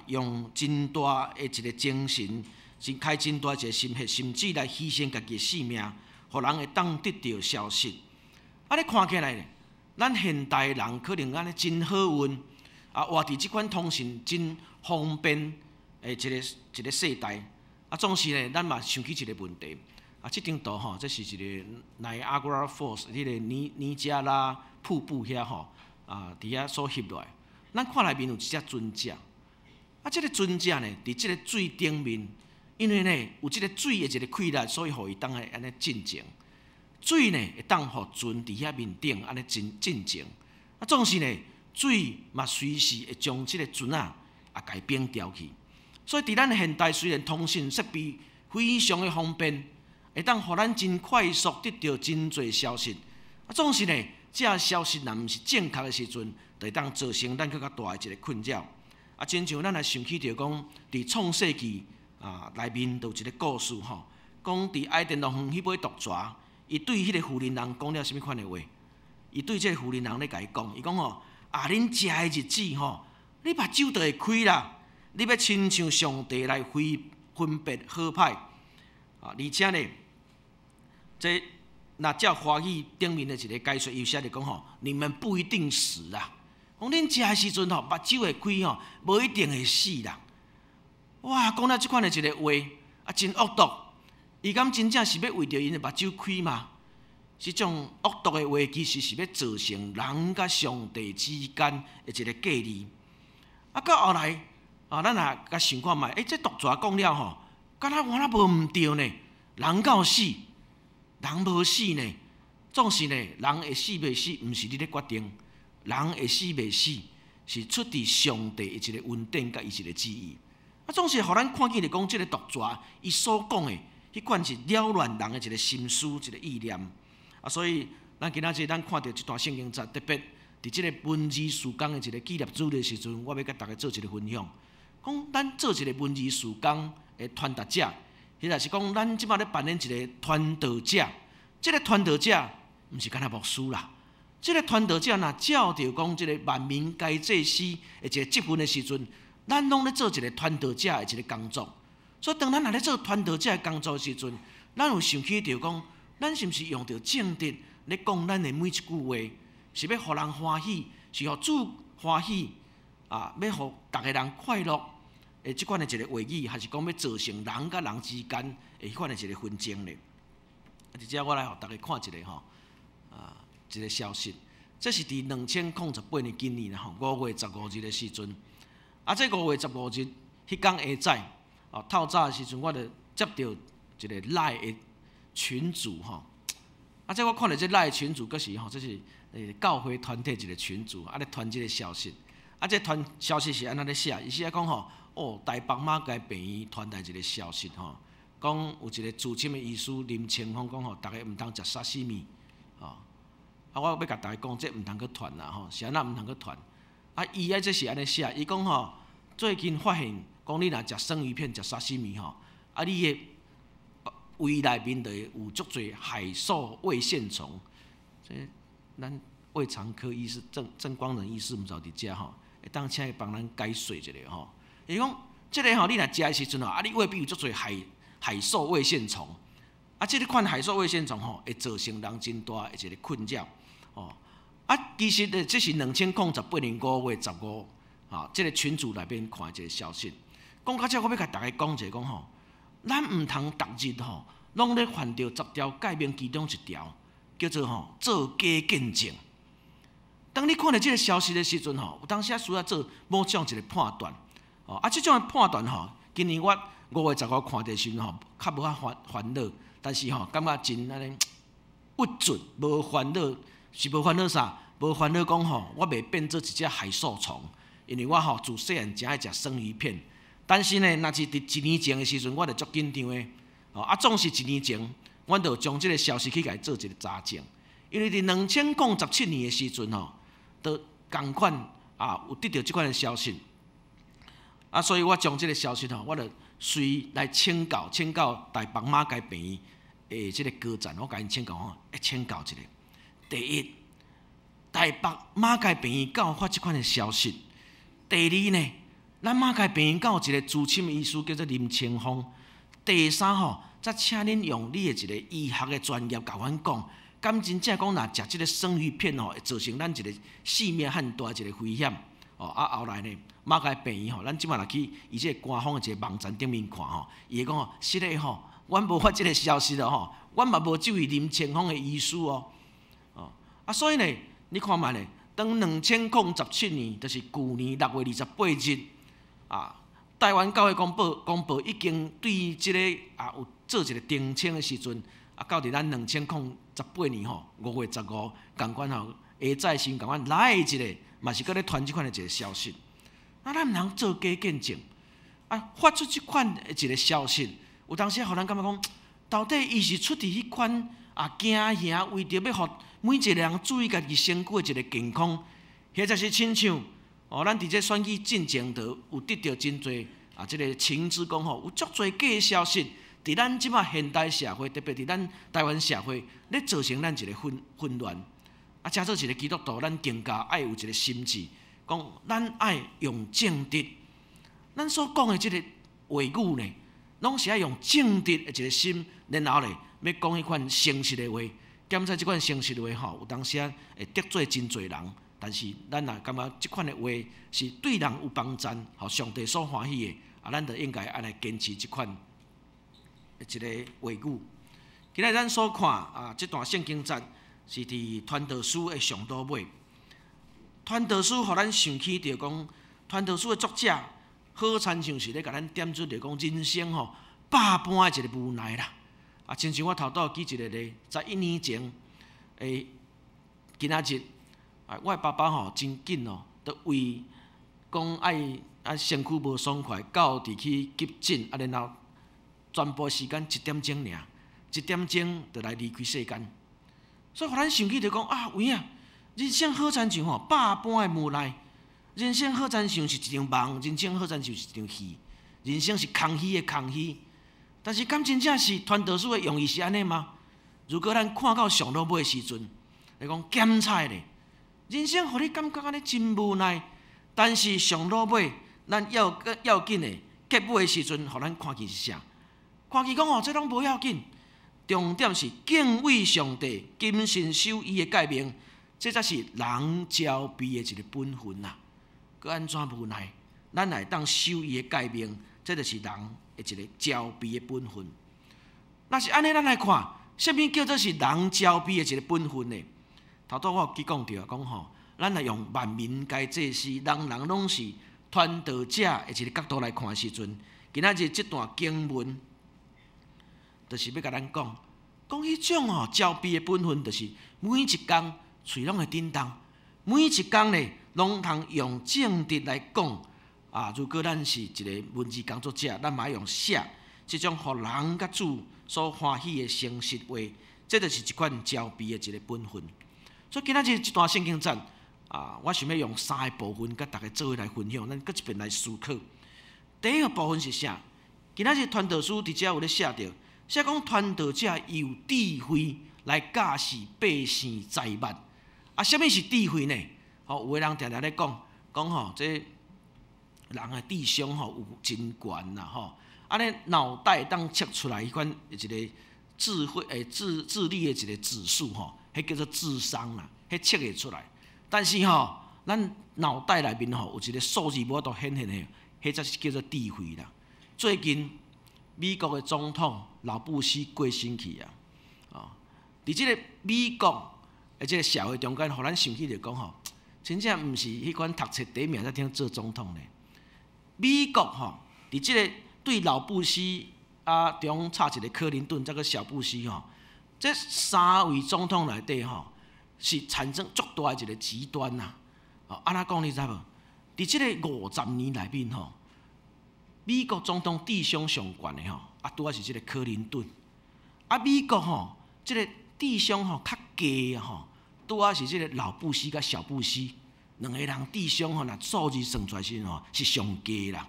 用真大的一個精神，真開真大一個心血，甚至來犧牲家己的性命，予人會當得著消息。啊，你看起來，咱現代人可能按呢真好運，啊，活佇這款通訊真方便的一個一個世代。啊，總是呢，咱嘛想起一個問題。啊，這張圖吼，這是一個 Niagara Falls，彼個尼加拉瀑布遐吼，啊，佇遐所翕落來。咱看內面有一隻船隻，啊，這個船隻呢，佇這個水頂面，因為呢有這個水的一個氣力，所以予伊當會按呢進前。水呢會當予船佇遐面頂按呢進前。啊，總是呢，水嘛隨時會將這個船仔啊，共伊反掉去。所以佇咱現代雖然通訊設備非常的方便，會當予咱真快速得著真濟消息。啊，總是呢，這消息若毋是正確的時陣，就會當造成咱閣較大的一個困擾。啊，親像咱來想起著講，佇創世記內面就有一個故事吼，講佇伊甸樂園彼尾毒蛇，伊對彼個婦人人講了啥物款的話？伊對這個婦人人咧共伊講，伊講吼，啊，恁食的日子吼，你目睭就會開啦，你欲親像上帝來分別好歹。啊，而且呢，這若照華語頂面的一個解說，伊寫著講吼，你們不一定死啊。講恁食的時陣吼，目睭會開吼，無一定會死啦。哇，講了這款的一個話，啊，真惡毒。伊敢真正是欲為著𪜶的目睭開嗎？這種惡毒的話，其實是欲造成人佮上帝之間的一個隔離。啊，到後來啊，咱也共想看覓，欸，這毒蛇講了吼，敢若我若無毋對呢？人敢有死？人無死呢？總是呢，人會死袂死，毋是你咧決定，人會死袂死，是出佇上帝的一個恩典佮伊一個旨意。啊，總是予咱看見咧講，這個毒蛇伊所講的，彼款是擾亂人的一個心思、一個意念。啊，所以咱今仔日咱看著這段聖經節，特別佇這個文字事工的一個紀念主日的時陣，我欲佮大家做一個分享，講咱做一個文字事工的傳達者，或者是講咱這擺咧扮演一個傳道者，這個傳道者毋是干焦牧師啦，這個傳道者若照著講這個萬民皆祭司的一個職分的時陣，咱攏咧做一個傳道者的一個工作。所以當咱若咧做傳道者的工作的時陣，咱有想起著講，咱是毋是用著正直咧講咱的每一句話，是欲予人歡喜，是予主歡喜啊，欲予逐个人快樂的這款的一個話語，還是講欲造成人佮人之間的彼款的一個紛爭咧？啊，佇遮我來予逐家看一下吼，啊，一個消息，這是佇2018年今年啦吼，5月15日的時陣，啊，這5月15日彼工下早，哦，透早的時陣，我就接著一個 LINE 的群組吼，啊，這我看著這 LINE 群組，閣是吼，這是教會團體一個群組，啊咧傳這個消息，啊，這傳消息是按怎咧寫？伊寫講吼，哦，台北馬偕病院傳來一個消息吼，講有一個資深的醫師林清峰講吼，逐家毋通食沙西米，吼，啊，我欲共逐家講，這毋通閣傳啦吼，是按怎毋通閣傳？啊，伊啊這是按呢寫，伊講吼，最近發現講你若食生魚片、食沙西米吼，啊，你的胃內面就會有足濟海獸胃線蟲，這咱胃腸科醫師鄭鄭光仁醫師毋知有佇遮吼，會當請伊幫咱解說一下吼。伊講，這個吼，你若食的時陣吼，啊，你胃壁有足濟海獸胃線蟲，啊，這個款海獸胃線蟲吼，會造成人真大的一個困擾，哦。啊，其實呢，這是2018年5月15，啊，這個群組內面看一個消息。講到這，我欲共逐家講一下，講吼，咱毋通逐日吼，攏咧犯著十條誡命其中一條，叫做吼做假見證。當你看著這個消息的時陣吼，有當時仔需要做某種一個判斷。哦，啊，這種的判斷吼，今年我5月15看著時陣吼，較無遐煩煩惱，但是吼，感覺真按呢鬱卒，無煩惱，是無煩惱啥？無煩惱講吼，我袂變做一隻海獸蟲，因為我吼自細漢誠愛食生魚片。但是呢，若是佇一年前的時陣，我就足緊張的。哦，啊，總是一年前，阮就將這個消息去共伊做一個查證。因為佇2017年的時陣吼，都仝款啊有得著這款的消息。啊，所以我將這個消息吼，我就隨來請教，請教台北馬偕病院的這個高層，我共𪜶請教吼，會請教一下。第一，台北馬偕病院敢有發這款的消息？第二呢，咱馬偕病院敢有一個資深的醫師叫做林清峰？第三吼，才請恁用你的一個醫學的專業共阮講，敢真正講若食這個生魚片吼，會造成咱一個性命漢大一個危險？哦，啊後來呢，馬偕病院吼，咱這擺若去伊這個官方的一個網站頂面看吼，伊會講吼，實的吼，阮無發這個消息咯吼，阮嘛無這位林清峰的醫師哦，哦，啊所以呢，你看覓咧，當2017年，就是舊年6月28日，啊，台灣教會公報公報已經對這個啊有做一個澄清的時陣，啊，到佇咱2018年吼5月15，仝款吼下早時仝款來一個，嘛是閣咧傳這款的一個消息。啊，咱毋通做假見證，啊，發出這款的一個消息，有當時予咱感覺講，到底伊是出佇彼款啊驚嚇，為著欲予每一個人注意家己身軀的一個健康，或者是親像哦，咱佇這選舉進前，就有得著真濟啊，這個情資講吼，有足濟假消息，佇咱這擺現代社會，特別佇咱台灣社會，咧造成咱一個混混亂。啊，這做一個基督徒，咱更加愛有一個心志，講咱愛用正直，咱所講的這個話語呢，攏是愛用正直的一個心，然後咧，欲講彼款誠實的話。檢查這款誠實的話吼，有當時仔會得罪真濟人，但是咱若感覺這款的話是對人有幫贊，予上帝所歡喜的，啊，咱就應該愛來堅持這款。的一个話語。今仔咱所看啊，這段聖經節是佇傳道書的上倒尾。傳道書予咱想起著講，傳道書的作者好親像是咧共咱點出著講人生吼百般的一個無奈啦。啊，親像我頭拄舉一個例，11年前的今仔日，啊，我的爸爸吼真緊哦，就為講愛啊身軀無爽快，到佇去急診，啊，然後全部時間一點鐘爾，一點鐘就來離開世間。所以，予咱想起就講啊，有影，人生好親像吼百般的無奈，人生好親像是一場夢，人生好親像是一場戲，人生是空虛的空虛。但是，敢真正是傳道書的用意是按呢嗎？如果咱看到上落尾的時陣，來講檢查咧，人生予你感覺按呢真無奈，但是上落尾，咱要要緊的結尾的時陣，予咱看見是啥？看見講哦，這攏無要緊，重點是敬畏上帝，謹慎守伊的誡命，這才是人招備的一個本分啊！閣按怎無奈，咱會當守伊的誡命，這就是人的一個招備的本分。若是按呢，咱來看，啥物叫做是人招備的一個本分呢？頭拄我有去講著，講吼，咱來用萬民皆祭司，人人攏是傳道者的一個角度來看的時陣，今仔日這段經文，就是欲共咱講，講彼種吼招備的本分，就是每一工喙攏會振動，每一工咧攏通用正直來講。啊，如果咱是一個文字工作者，咱嘛愛用寫這種予人佮主所歡喜的誠實話，這就是一款招備的一個本分。所以今仔日這段聖經節啊，我想欲用三个部分佮大家做伙來分享，咱閣一遍來思考。第一个部分是啥？今仔日傳道書佇遮有咧寫著，寫講傳道者有智慧來教示百姓財物。啊，啥物是智慧呢？吼，有的人定定咧講，講吼，這人的智商吼有真懸啦吼，按呢腦袋當測出來彼款一個智慧欸智力的一個指數吼，彼叫做智商啦，彼測會出來。但是吼，咱腦袋內面吼有一個數字無法度顯現的，彼才是叫做智慧啦。最近美國的總統老布希過身去啊，哦，佇這個美國的這個社會中間，予咱想起就講吼，真正毋是彼款讀冊第一名才通做總統咧。美國吼，佇這個對老布希啊中插一個克林頓，再閣小布希吼，這三位總統內底吼，是產生足大的一個極端呐。哦，按怎講你知無？佇這個50年內面吼，美國總統智商上懸的吼，啊，拄仔是這個克林頓。啊，美國吼，這個智商吼較低吼，拄仔是這個老布希佮小布希兩個人智商吼，若數字算出來時吼是上低啦。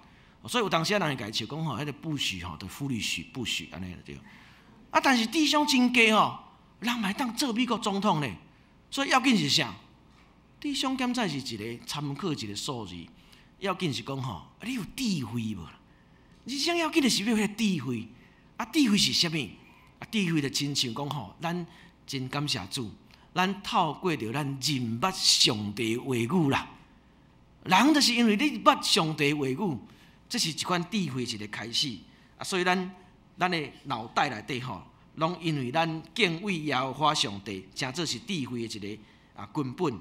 所以有當時仔人會共伊笑講吼，彼個布許吼，就 foolish 布許按呢就對。啊，但是智商真低吼，人嘛會當做美國總統咧。所以要緊是啥？智商檢查是一個參考一個數字，要緊是講吼，你有智慧無？人生要緊的是欲彼個智慧。啊，智慧是啥物？啊，智慧就親像講吼，咱真感謝主，咱透過著咱認捌上帝話語啦。人就是因為你捌上帝話語，這是一款智慧一個開始。啊，所以咱的腦袋內底吼，攏因為咱敬畏耶和華上帝，成做是智慧的一個啊根本。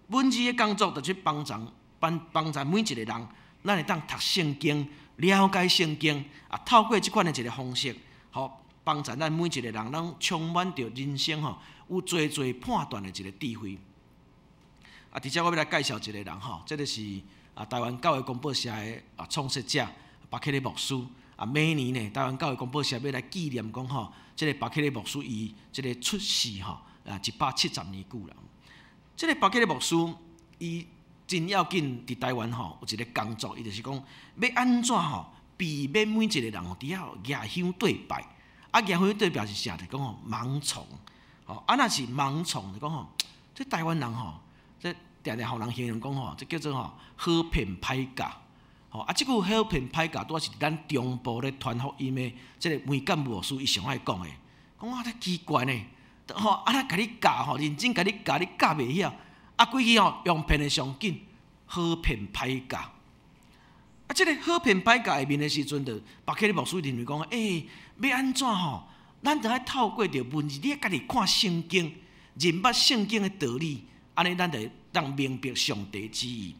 文字的工作就去幫助幫幫助每一個人，咱會當讀聖經、了解聖經，啊，透過這款的一個方式，予幫助咱每一個人，攏充滿著人生吼，有濟濟判斷的一個智慧。啊，佇遮我欲來介紹一個人吼，這個是啊台灣教會公報社的啊創設者巴克禮牧師。啊，每年呢，台灣教會公報社欲來紀念講吼，這個巴克禮牧師伊這個出世吼啊170年久啦。這個巴克禮牧師伊真要緊，佇台灣吼有一個工作，伊就是講欲按怎吼避免每一個人吼佇遐舉香對拜。啊，舉香對拜是啥？就講吼盲從。吼，啊，若是盲從，就講吼，這台灣人吼，這定定予人形容講吼，這叫做吼好騙歹教。吼，啊，這句好騙歹教，拄仔是咱中部咧傳福音的這個梅干牧師伊上愛講的。講啊，這奇怪呢，吼，啊，若共你教吼，認真共你教，你教袂曉，啊，規氣吼用騙的上緊，好騙歹教。啊，這个好騙歹教下面的時陣，就巴克利牧師認為講，欲按怎吼？咱著愛透過著文字，你愛家己看聖經，認捌聖經的道理，按呢咱就會當明白上帝旨意。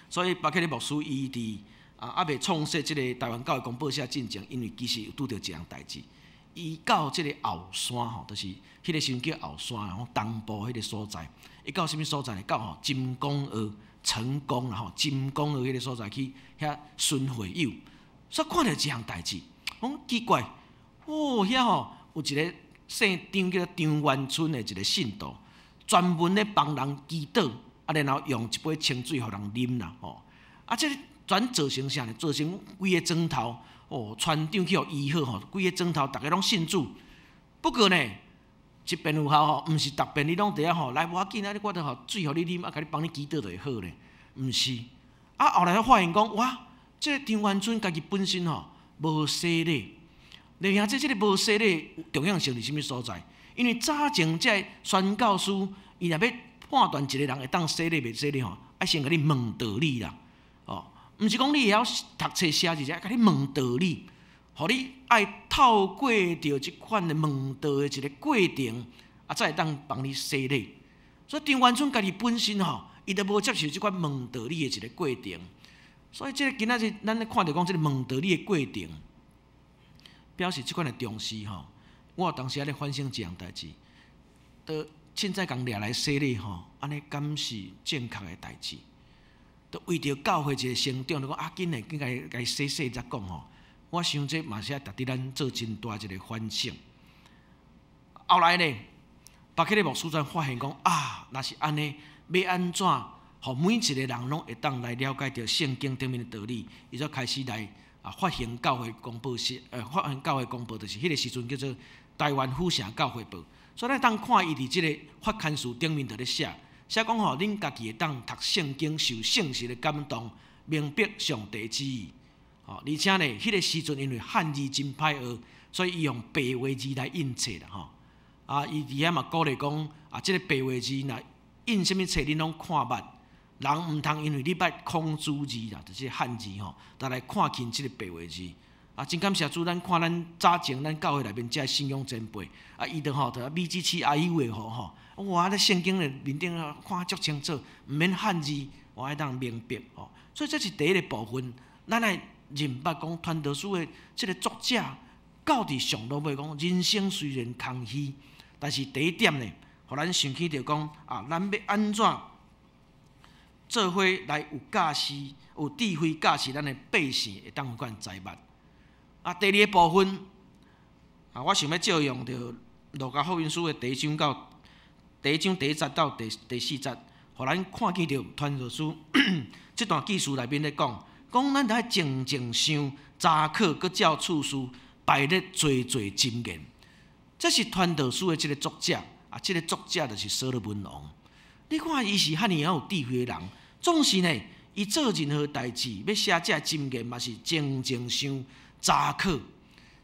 所以巴克利牧師伊佇猶未創設這个台灣教會公報社進前，因為其實有拄著一項代誌，伊到這个後山吼，就是彼个時陣叫後山，吼東部彼个所在，伊到啥物所在呢？到吼金剛澳成功啦吼，金剛澳彼個所在去遐巡會友，所以看著一項代誌，講奇怪，哦遐吼有一个姓張叫做張元春的一个信徒，專門咧幫人祈禱，然後用一杯清水予人啉啦吼，這个轉造成啥呢？造成規个莊頭哦，船長去予醫好吼，規个莊頭逐家攏信主。不過呢，一遍有效吼，毋是逐遍你攏佇遐吼，來無要緊啊！你我著予水予你啉，共你幫你祈禱就會好咧，毋是。後來我發現講，哇，這个張元春家己本身吼無洗禮，你聽這這个無洗禮重要性佇啥物所在？因為早前這个宣教師，伊若欲判斷一个人會當洗禮袂洗禮吼，愛先共你問道理啦，哦，毋是講你會曉讀冊寫字，愛共你問道理，予你愛透過著這款的問道的一个過程，才會當幫你洗禮。所以張元春家己本身吼，伊都無接受這款問道理的一个過程。所以這个今仔日咱咧看著講這个問道理的過程，表示這款的重視吼。我有當時仔咧反省一項代誌，都凊彩共掠來洗禮吼，按呢敢是正確的代誌？都為著教會一个成長，就講啊，緊來緊共共洗洗才講吼。我想這嘛是愛值得咱做真大一个反省。後來呢，巴克利牧師才發現講啊，若是按呢，欲按怎，予每一个人攏會當來了解著聖經頂面的道理，伊就開始來發行教會公報是，發行教會公報，就是彼个時陣叫做台灣府城教會報。所以咱當看伊佇這个發刊詞頂面佇咧寫，寫講吼，恁家己會當讀聖經，受聖神的感動，明白上帝旨意。吼，而且呢，彼个時陣因為漢字真歹學，所以伊用白話字來印冊啦吼。伊佇遐嘛鼓勵講，這个白話字若印啥物冊，恁攏看捌。人毋通因為你捌孔子字啦，就是漢字吼，就來看輕這个白話字。真感謝主，咱看咱早前咱教會內面這个信仰前輩，伊就吼，就米子市阿有的吼吼，哇，咧聖經的面頂啊看足清楚，毋免漢字，我會當明白吼。所以這是第一个部分，咱愛認捌講傳道書的這个作者，到佇上落尾講，人生雖然空虛，但是第一點呢，予咱想起著講咱欲按怎做伙來有教示、有智慧教示咱的百姓，會當有款知捌。第二个部分，我想欲借用著路加福音書的第一章第一節到第四節，予咱看見著傳道書這段記事內面咧講，講咱著愛靜靜想，查考，閣照次序排列濟濟箴言。這是傳道書的這个作者，這个作者就是所羅門王。你看伊是遐爾仔有智慧的人，總是呢，伊做任何代誌，欲寫這箴言嘛是靜靜想，查考。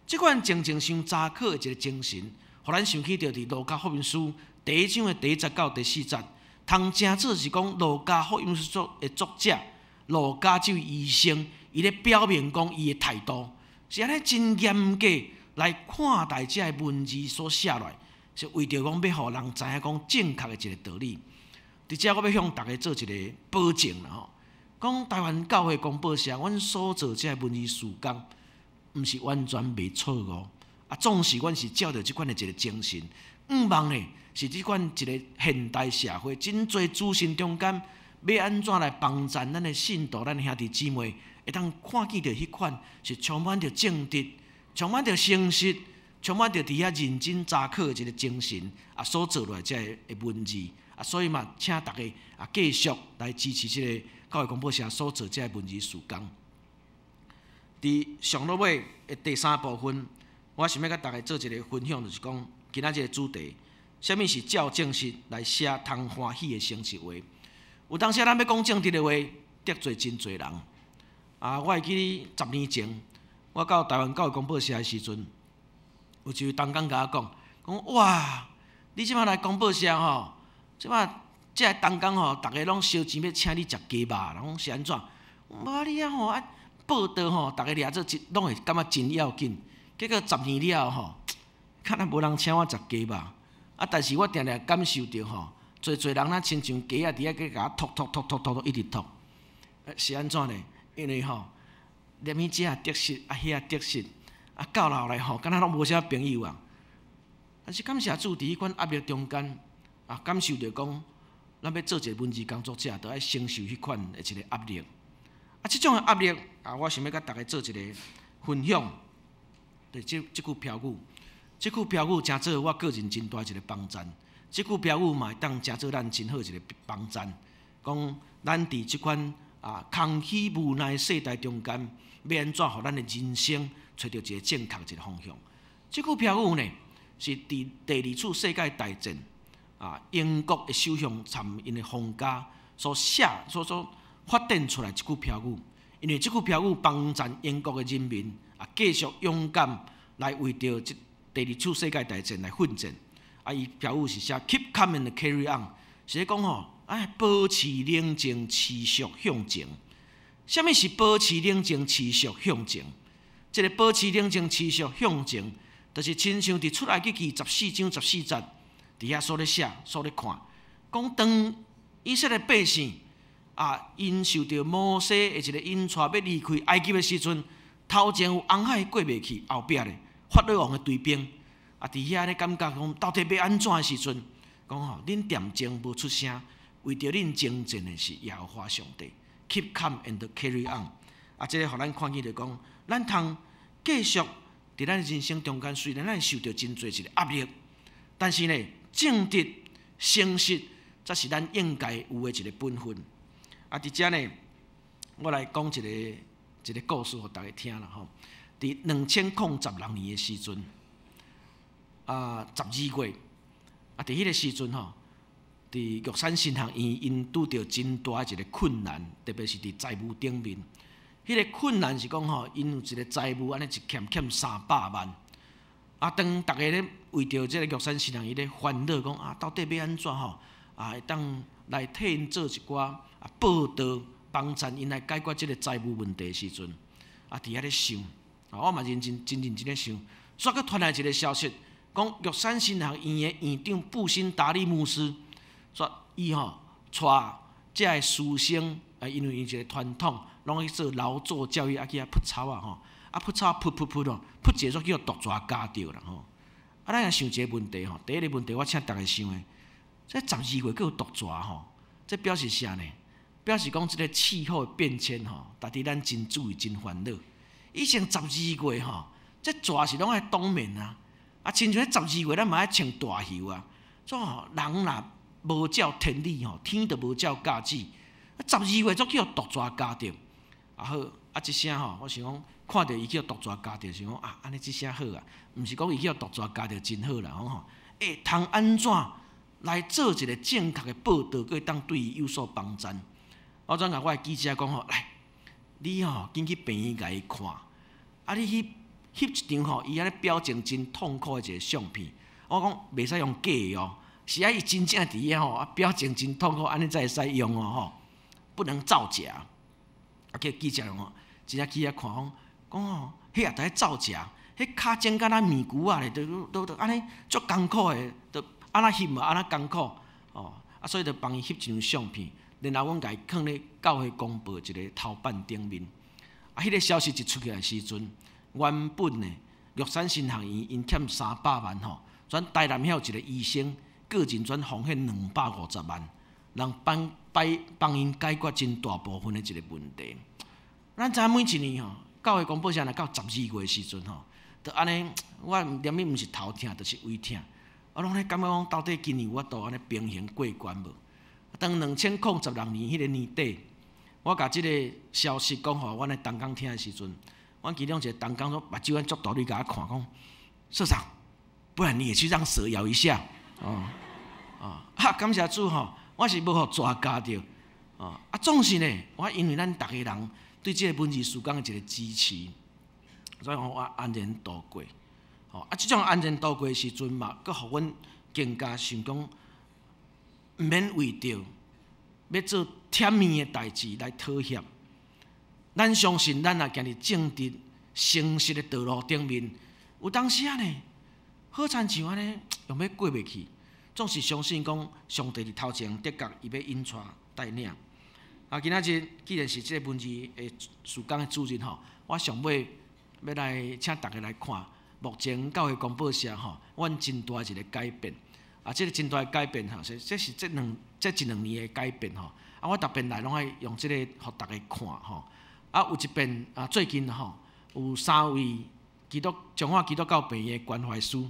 這款靜靜想查考的一个精神，予咱想起著佇路加福音書第一章的第一節到第四節，通成做是講路加福音書的作者路加這位醫生，伊咧表明講伊的態度是按呢真嚴格來看待這个文字所寫落來，是為著講欲予人知影講正確的一个道理。佇遮我欲向大家做一个保證啦吼，講台灣教會公報社，阮所做這个文字事工，毋是完全袂錯誤。總是阮是照著這款的一个精神，向望呢是這款一个現代社會真濟資訊中間，欲按怎來幫助咱的信徒、咱的兄弟姊妹，會當看見著彼款是充滿著正直、充滿著誠實、充滿著佇遐認真查考的一个精神，所做落來這个的文字。所以嘛，請大家繼續來支持這个教會公報社所做這个文字事工。佇上落尾的第三部分，我想欲共大家做一个分享，就是講今仔這个主題，啥物是照正實來寫通歡喜的誠實話？有當時咱欲講正直的話，得罪真濟人。我會記得10年前，我到台灣教會公報社的時陣，有一位同工共我講，講哇，你這擺來公報社吼，這擺這个同工吼，逐家攏燒錢欲請你食雞肉，人講是按怎？無你啊吼啊！報道吼，逐家掠做真，攏會感覺真要緊。結果10年了後吼，可能無人請我食雞肉。啊，但是我定定感受著吼，濟濟人若親像雞仔佇遐共我啄啄啄啄啄一直啄，是按怎呢？因為吼，連彼這得失，啊遐得失，啊到老來吼，敢若攏無啥朋友啊。但是感謝主，佇彼款壓力中間，啊，感受著講，咱欲做一个文字工作者，著愛承受彼款的一个壓力。啊，這種的壓力啊，我想欲共大家做一个分享。對，這句標語，這句標語誠做我個人真大一个幫贊。這句標語嘛會當誠做咱真好一个幫贊。講咱佇這款啊空虛無奈世代中間，欲按怎予咱的人生揣著一个正確一个方向？這句標語呢，是佇第二次世界大戰啊，英國的首相參𪜶的皇家所寫、所發展出來這句標語。因為這句標語幫贊英國的人民啊，繼續勇敢來為著這第二次世界大戰來奮戰。啊，伊標語是寫 “Keep calm and carry on”，是咧講吼，愛保持冷靜，持續向前。啥物是保持冷靜，持續向前？這个保持冷靜，持續向前，就是親像佇出埃及記14章14節，佇遐所咧寫、所咧看，講當以色列百姓啊，𪜶受著摩西的一个引帶，欲離開埃及的時陣，頭前有紅海過袂去，後壁咧法老王的追兵啊，佇遐咧感覺講到底欲按怎的時陣，講吼，恁恬靜無出聲，為著恁征戰的是耶和華上帝。Keep calm and carry on。啊，這个予咱看見就講，咱通繼續佇咱人生中間，雖然咱受著真濟一个壓力，但是呢，正直、誠實，才是咱應該有的一个本分。啊，佇遮呢，我來講一个一个故事，予大家聽啦吼。佇2016年的時陣，啊，12月，啊，佇彼个時陣吼，佇玉山神學院，𪜶拄著真大一个困難，特別是佇財務頂面。彼个困難是講吼，𪜶有一个債務按呢一欠欠300萬。啊，當逐家咧為著這个玉山神學院咧煩惱，講啊，到底欲按怎吼？啊，會當來替𪜶做一寡啊報道，幫贊𪜶來解決這个債務問題的時陣，啊，佇遐咧想，啊，我嘛認真真認真咧想，煞閣傳來一个消息，講玉山神學院的院長布辛達利牧師，說伊吼帶遮个師生，啊，因為伊一个傳統，攏去做勞作教育，啊去遐噗草仔吼，啊噗草噗噗噗哦，噗一下煞去予毒蛇咬著啦吼。啊，咱也想一个問題吼，第一个問題我請逐家想的，這12月閣有毒蛇吼，這表示啥呢？表示講這个氣候的變遷吼，值得咱真注意、真煩惱。以前十二月吼，這蛇是攏愛冬眠啊，啊，親像彼十二月咱嘛愛穿大袖啊，所以吼，人若無照天理吼，天就無照教旨。啊，十二月煞去予毒蛇咬著，啊好，啊這聲吼，我想講看著伊去予毒蛇咬著，想講啊，按呢這聲好啊，毋是講伊去予毒蛇咬著真好啦，吼，會通按怎來做一个正確的報道，閣會當對伊有所幫贊。我轉共我的記者講吼，來，你吼緊去病院共伊看，啊，你去翕一張吼，伊按呢表情真痛苦的一个相片。我講袂使用假的哦，是愛伊真正佇遐吼，啊表情真痛苦，按呢才會使用哦吼，不能造假。啊，叫記者吼，真正去遐看，講講吼，彼也佇咧造假，彼跤踭敢若麵龜仔咧，都都都按呢足艱苦的，都按怎翕嘛按怎艱苦，哦，啊，所以就幫伊翕一張相片。然後阮共伊囥咧教會公報一个頭版頂面。啊，彼个消息一出去的時陣，原本呢，玉山神學院𪜶欠300萬吼，轉台南遐有一个醫生，個人轉奉獻250萬，人幫幫幫𪜶解決真大部分的一个問題。咱知影每一年吼，教會公報社若到十二月時陣吼，就按呢，我連物毋是頭疼，就是胃疼。我攏咧感覺講，到底今年有法度按呢平衡過關無？當2016年彼个年底，我共這个消息講予阮的同工聽的時陣，阮其中一个同工說，目睭按足大咧共我看，講社長，不然你也去讓蛇咬一下，哦，哦，啊，感謝主吼，我是無予蛇咬著，哦，啊，總是呢，我因為咱逐家人對這个文字事工的一个支持，所以講我安然度過，吼，啊，這種安然度過的時陣嘛，閣予阮更加想講，毋免為著欲做忝面的代誌來妥協。咱相信，咱若行佇正直、誠實的道路頂面，有當時仔呢，好親像按呢，用欲過袂去，總是相信講上帝佇頭前的確伊欲引帶帶領。啊，今仔日既然是這个文字的事工的主日吼，我上尾欲來請逐家來看，目前教會公報社吼，阮真大一个改變。啊，這个真大的改變吼，是這是這一兩年的改變吼。啊，我逐遍來攏愛用這个予逐家看吼。啊，有一遍啊，最近吼，有三位基督彰化基督教病院的關懷師，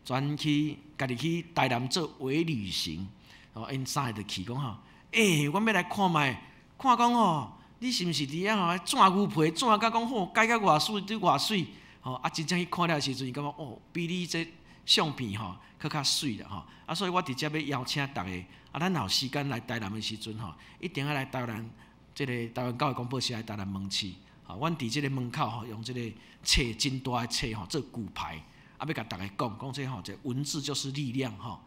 專去家己去台南做微旅行。吼，𪜶三个就去講吼，欸，阮欲來看覓，看講吼，你是毋是佇遐吼剪牛皮剪甲講吼，改甲偌媠對偌媠，吼，啊，真正去看了時陣，伊感覺哦，比你這相片吼，閣較媠啦吼。啊，所以我佇遮欲邀請逐家，啊，咱若有時間來台南的時陣吼，一定愛來台南，這个台灣教會公報社的台南門市。吼，阮佇這个門口吼，用這个冊真大的冊吼做舉牌，啊，欲共逐家講，講這吼，這文字就是力量吼。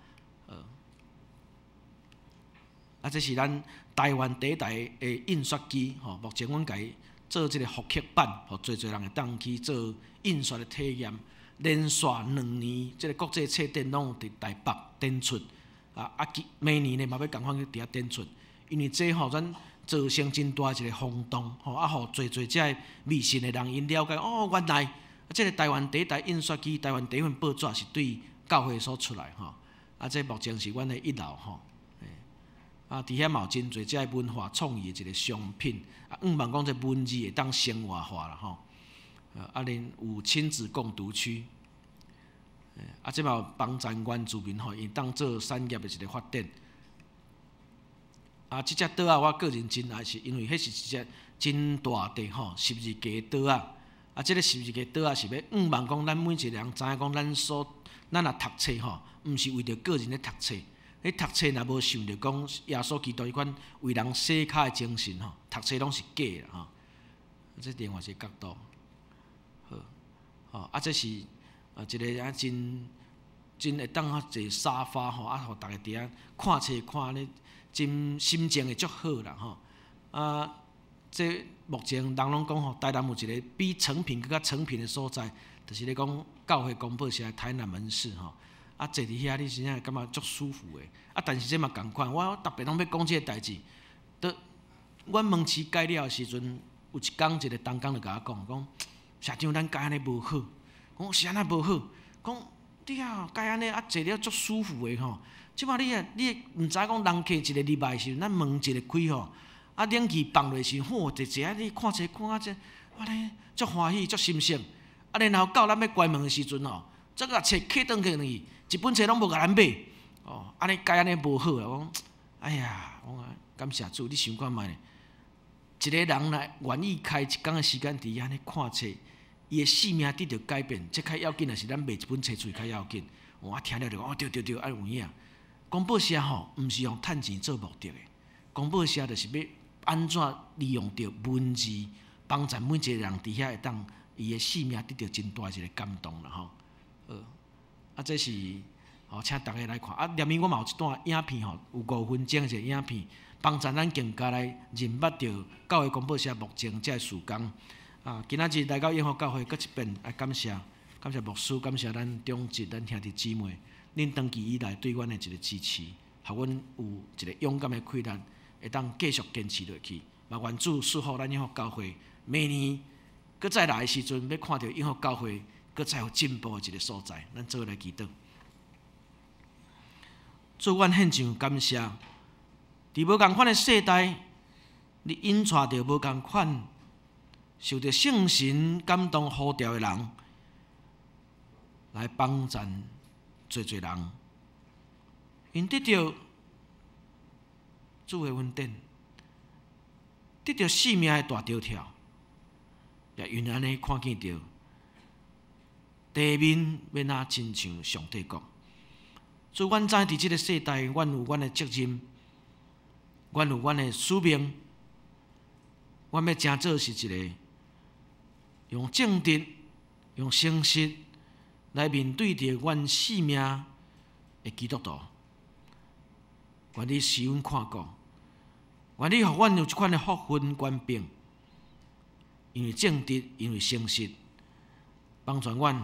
啊，這是咱台灣第一台的印刷機吼，目前阮共伊做這个復刻版，予濟濟人會當去做印刷的體驗。連續兩年，這个國際冊展攏有佇台北展出，啊啊，明年呢嘛欲仝款去佇遐展出，因為這吼咱造成真大一个轟動，吼啊，予濟濟遮个迷信的人𪜶了解，哦，原來這个台灣第一台印刷機、台灣第一份報紙是對教會所出來吼，啊，這目前是阮的一樓吼。啊，佇遐嘛有真濟遮个文化創意的一个商品，啊，向望講這文字會當生活化啦吼。啊，恁有親子共讀區，啊，這嘛有幫助原住民吼，會當做產業的一个發展。啊，這隻桌仔我個人真愛，是因為彼是一隻真大塊吼十字架的桌仔。啊，這个十字架桌仔是欲向望講，咱每一個人知影講，咱若讀冊吼，毋是為著個人咧讀冊。你讀冊若無想著講耶穌基督彼款為人洗跤的精神吼，讀冊攏是假啦吼。這另外一个角度，好，吼啊，這是啊一个啊真真會當啊坐沙發吼，啊，予逐家佇遐看冊看咧，真心情會足好啦吼。啊，這目前人攏講吼，台南有一个比誠品閣較誠品的所在，就是咧講教會公報社台南門市吼。啊，坐佇遐你真正會感覺足舒服的。啊，但是這嘛仝款，我逐遍攏欲講這个代誌。當阮門市改了的時陣，有一工一个同工就共我講，講社長咱改按呢無好，講是按怎無好？講你啊改按呢啊坐了足舒服的吼。這擺你啊你毋知講人客一个入來的時陣，咱門一个開吼，啊冷氣放落時，吼坐坐啊你看冊看啊這，按呢足歡喜足心勝。啊，然後到咱欲關門的時陣吼，這个冊揢轉去去，一本冊攏無共咱買，哦，按呢改按呢無好啊！我講，哎呀，我講感謝主，你想看覓咧？一个人來願意開一工的時間佇遐呢看冊，伊的生命得著改變，這較要緊，抑是咱賣一本冊出去較要緊。我聽了就講，哦對對對，按有影。公報社吼，毋是用趁錢做目的的，公報社就是欲按怎利用著文字，幫助每一个人佇遐會當伊的生命得著真大一个感動啦吼。啊，這是吼，請逐家來看。啊，連面我嘛有一段影片吼，有5分鐘一个影片，幫助咱更加來認捌著教會公報社目前這个事工。啊，今仔日來到永福教會，閣一遍來感謝，感謝牧師，感謝咱長執、咱兄弟姊妹，恁長期以來對阮的一个支持，予阮有一个勇敢的氣力，會當繼續堅持落去。嘛，願主賜福咱永福教會，明年閣再來的時陣，欲看著永福教會閣再有進步的一个所在，咱做伙來祈禱。主，阮獻上感謝，佇無仝款的世代，你引帶著無仝款受著聖神感動呼召的人，來幫贊濟濟人，𪜶得著主的恩典，得著生命的大著跳，也因按呢看見著地面欲若親像上帝國。主，阮知佇這个世代，阮有阮的責任，阮有阮的使命，阮欲成做是一个用正直、用誠實來面對著阮生命的基督徒。願你賜阮看顧，願你予阮有這款的福分權柄，因為正直，因為誠實，幫助阮，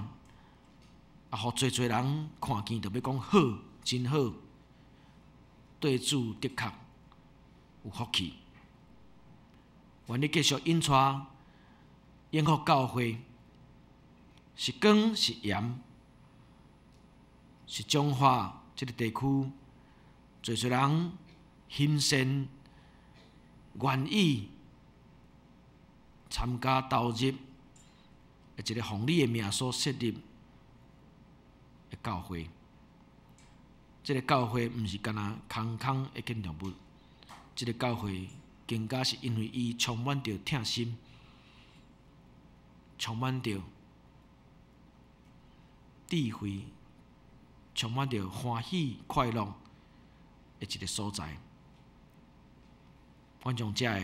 啊，予濟濟人看見，就欲講好，真好，對主的確有福氣。願你繼續引帶永福教會，是光是鹽，是彰化這个地區，濟濟人欣善願意參加投入，一个奉你的名所設立的教會。這个教會毋是干焦空空的建築物，這个教會更加是因為伊充滿著疼心，充滿著智慧，充滿著歡喜快樂的一个所在。阮將這个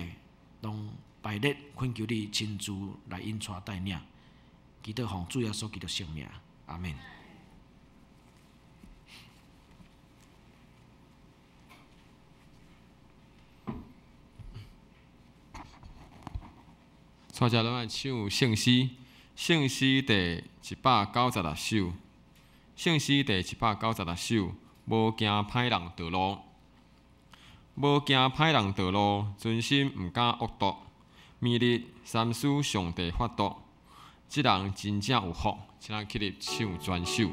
攏排列懇求你親自來引帶帶領，祈禱奉主耶穌基督聖名，阿們。帶遮咱來唱聖詩，聖詩第196首，聖詩第196首，無行歹人道路，無行歹人道路，存心毋敢惡毒，暝日三思上帝法度，這人真正有福，請咱起立唱全首。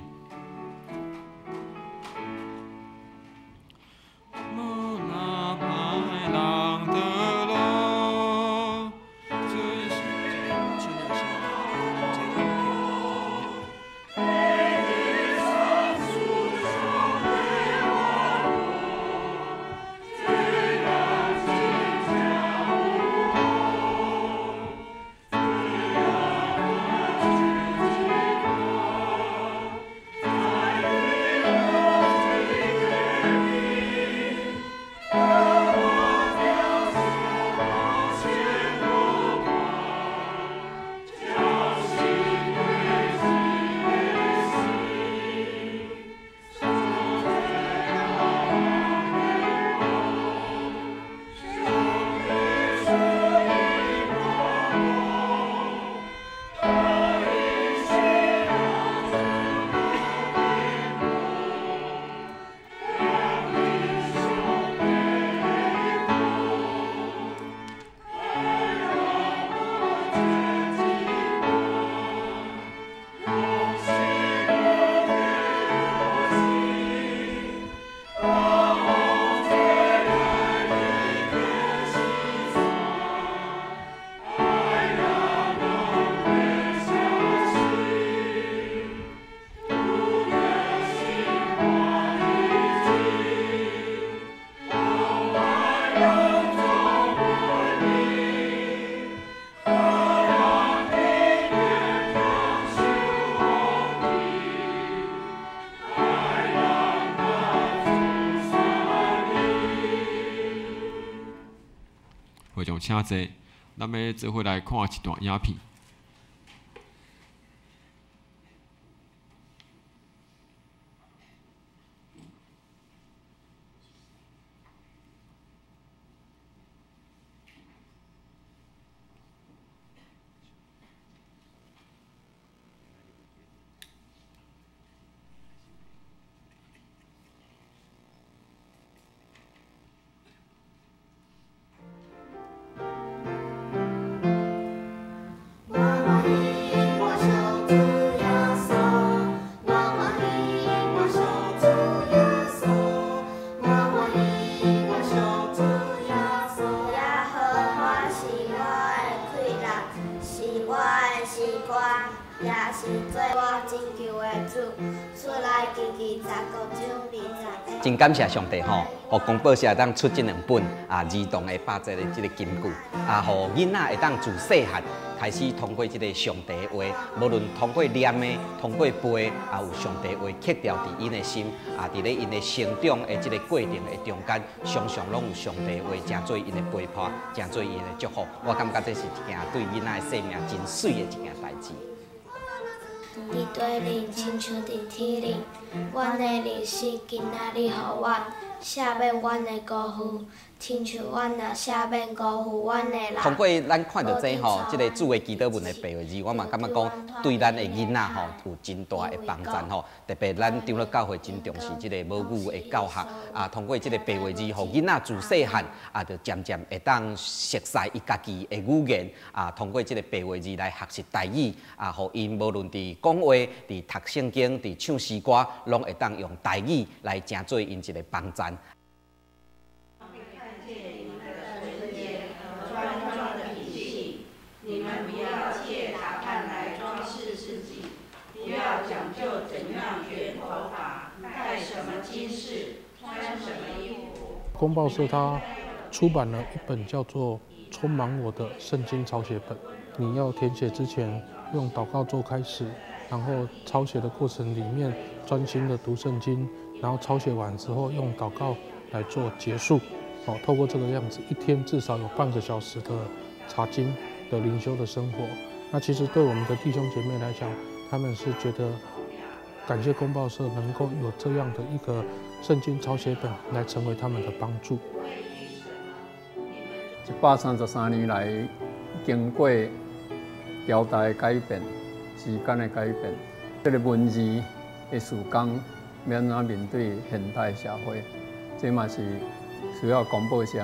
請坐，咱欲做伙來看一段影片。真感謝上帝吼，予公報社會當出這兩本啊兒童的百節的這个金句啊，予囡仔會當自細漢開始通過這个上帝的話，無論通過念的、通過背，啊有上帝話刻牢佇𪜶的心，啊佇咧𪜶的成長的這个過程的中間，常常攏有上帝話成做𪜶的陪伴，成做𪜶的祝福。我感覺這是一件對囡仔的生命真媠的一件代誌。佇地裡親像佇天頂，阮的糧食今仔日予阮，赦免阮的辜負，親像阮若赦免辜負阮的人。通過咱看著這吼，這个主的祈禱文的白話字，我嘛感覺講對咱的囡仔吼有真大的幫助吼。特別咱長老教會真重視這个母語的教學，啊，通過這个白話字，予囡仔自細漢啊，就漸漸會當熟悉伊家己的語言，啊，通過這个白話字來學習台語，啊，予𪜶無論佇講話、佇讀聖經、佇唱詩歌，攏會當用台語來成做𪜶一个幫贊。公報社它出版了一本叫做《充滿我的聖經抄寫本》，你要填寫之前用禱告做開始，然後抄寫的過程裡面專心的讀聖經，然後抄寫完之後用禱告來做結束。哦，透過這個樣子，一天至少有半個小時的查經的靈修的生活。那其實對我們的弟兄姐妹來講，他們是覺得感謝公報社能夠有這樣的一個聖經抄寫本來成為他們的幫助。133年來，經過朝代的改變、時間的改變，這個文字的事工欲按怎面對現代社會，這嘛是需要公報社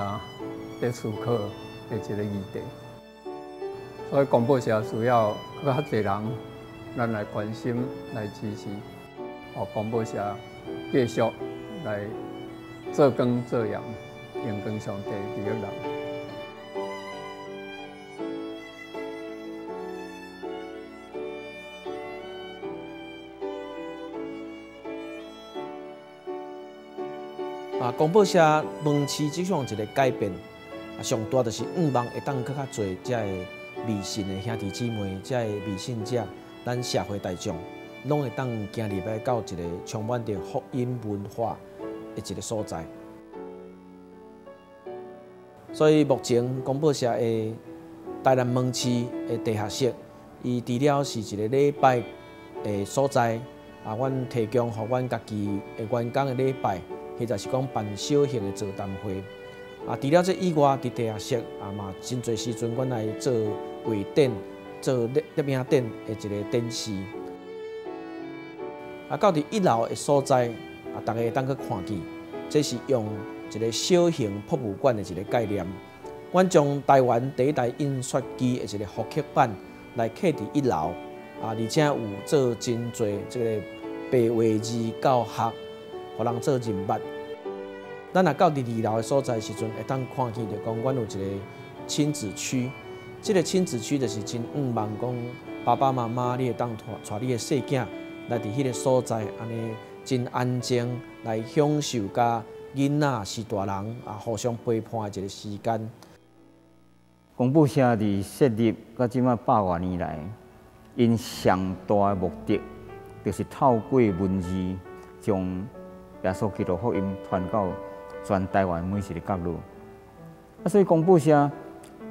在思考的一個議題。所以公報社需要閣較濟人，咱來關心、來支持，予公報社繼續來做光做鹽，榮光上帝利益人。啊，公報社門市這種一個改變，啊，上大就是向望會當閣較濟遮个未信的兄弟姊妹，遮个未信者，咱社會大眾，攏會當行入來到一個充滿著福音文化的一個所在。所以目前公報社的台南門市的地下室，伊除了是一個禮拜的所在，啊，阮提供予阮家己的員工的禮拜，或者是講辦小型的座談會。啊，除了這以外，佇地下室啊嘛，真濟時陣，阮來做畫展、做攝影展的一個展示。啊，到佇一樓的所在，啊，大家會當去看見，這是用一個小型博物館的一個概念。阮將台灣第一台印刷機的一個復刻版來刻佇一樓，啊，而且有做真濟這個白話字教學，予人做認捌。咱若到佇二樓的所在時陣，會當看見就講，阮有一個親子區。這個親子區就是真向望講，爸爸媽媽你會當帶你的細囝來佇彼個所在，按呢真安靜來享受，佮囡仔是大人啊互相陪伴的一個時間。公報社佇設立到這馬百外年來，𪜶上大的目的，就是透過文字將耶穌基督福音傳到全台灣每一個角落。啊，所以公報社，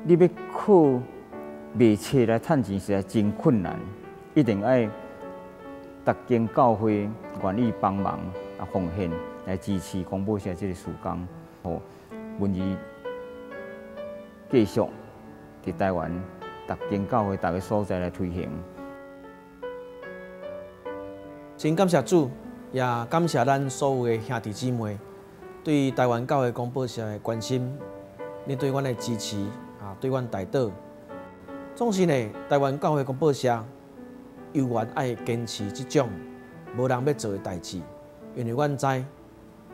你欲靠賣冊來趁錢，實在真困難，一定愛逐間教會願意幫忙啊，奉獻來支持公報社這個事工，予文字繼續佇台灣逐間教會、逐个所在來推行。真感謝主，也感謝咱所有的兄弟姊妹對台灣教會公報社的關心，你對阮的支持啊，對阮代禱。總是呢，台灣教會公報社猶原愛堅持這種無人欲做的代誌，因為阮知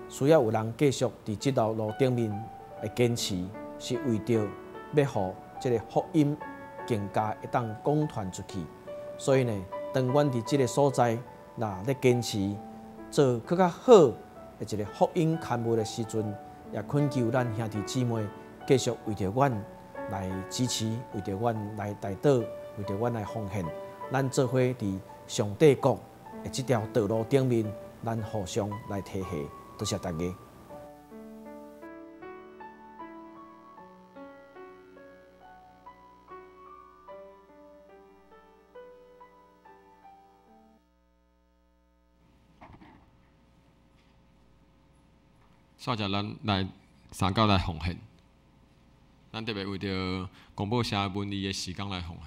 需要有人繼續佇這條路頂面的堅持，是為著欲予這个福音更加會當廣傳出去。所以呢，當阮佇這个所在，若咧堅持做閣較好的一個福音刊物的時陣，也懇求咱兄弟姊妹繼續為著阮來支持，為著阮來代禱，為著阮來奉獻。咱做伙佇上帝國的這條道路頂面，咱互相來提携。多謝大家。煞只咱來三甲來奉獻。咱特別為著公報社文字的時間來奉獻。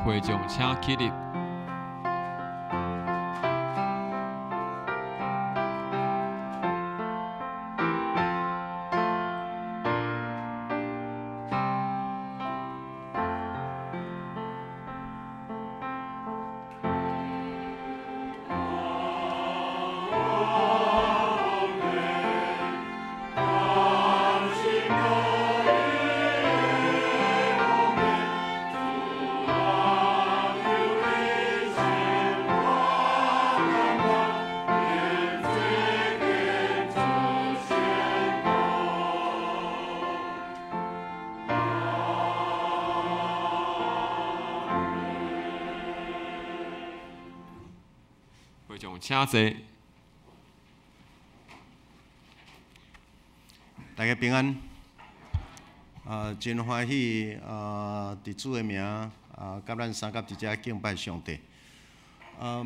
會眾請起立。請坐。大家平安。真歡喜佇主的名佮咱三佮佇遮敬拜上帝。下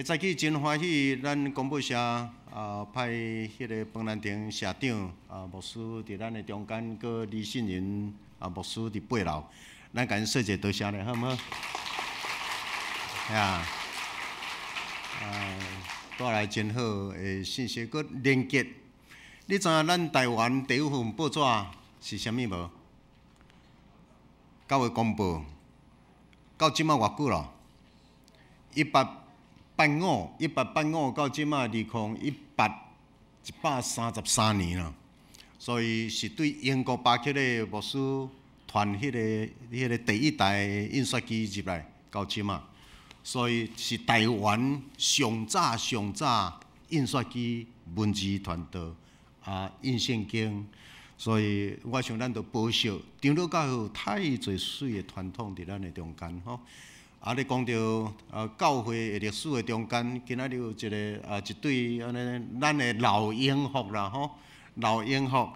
早起真歡喜，咱公報社派彼个彭蘭亭社長牧師佇咱的中間，閣李信仁牧師佇背後，咱共𪜶說一个多謝咧，好毋好？呀。帶來真好的信息，閣連結。你知影咱台灣第一份報紙是啥物無？教會公報，到這馬偌久咯？1885，1885到這馬133年啦。所以是對英國巴克的牧師傳彼個第一代印刷機入來到這馬。所以是台灣上早上早印刷機文字傳導印聖經，所以我想咱著保守長老教會有太濟媠的傳統佇咱的中間吼。咧講著教會的歷史的中間，今仔日有一個一對按呢咱的老英福啦吼，老英福，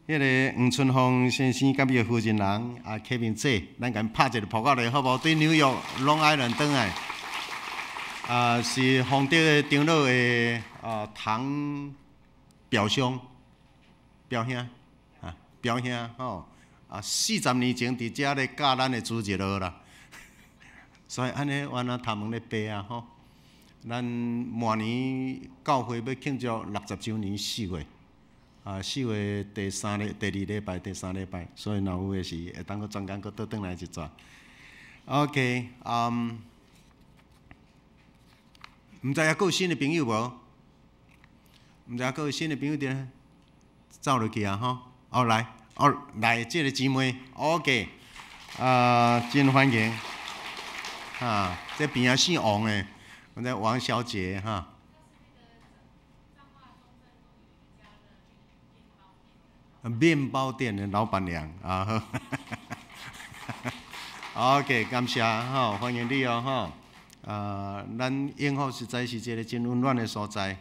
彼个黃春鳳先生佮伊的夫人人柯明姐，咱共𪜶拍一个噗仔咧好無？對紐約 Long Island 轉來。是洪德的長老的堂表兄、表兄表兄吼40年前佇遮咧教咱的主日學啦，所以按呢原來頭毛咧白啊吼。咱明年教會欲慶祝60週年4月，4月第三禮、第二禮拜、第三禮拜，所以若有的是會當閣專工閣倒轉來一逝。OK，毋知猶閣有新的朋友無？毋知猶閣有新的朋友佇走落去啊吼！哦來，哦來，這個姊妹，OK，真歡迎，這邊仔姓王的，阮這王小姐哈。麵包店的老闆娘啊。好，OK，感謝吼，歡迎你哦吼。啊，咱永福實在是一個真溫暖的所在。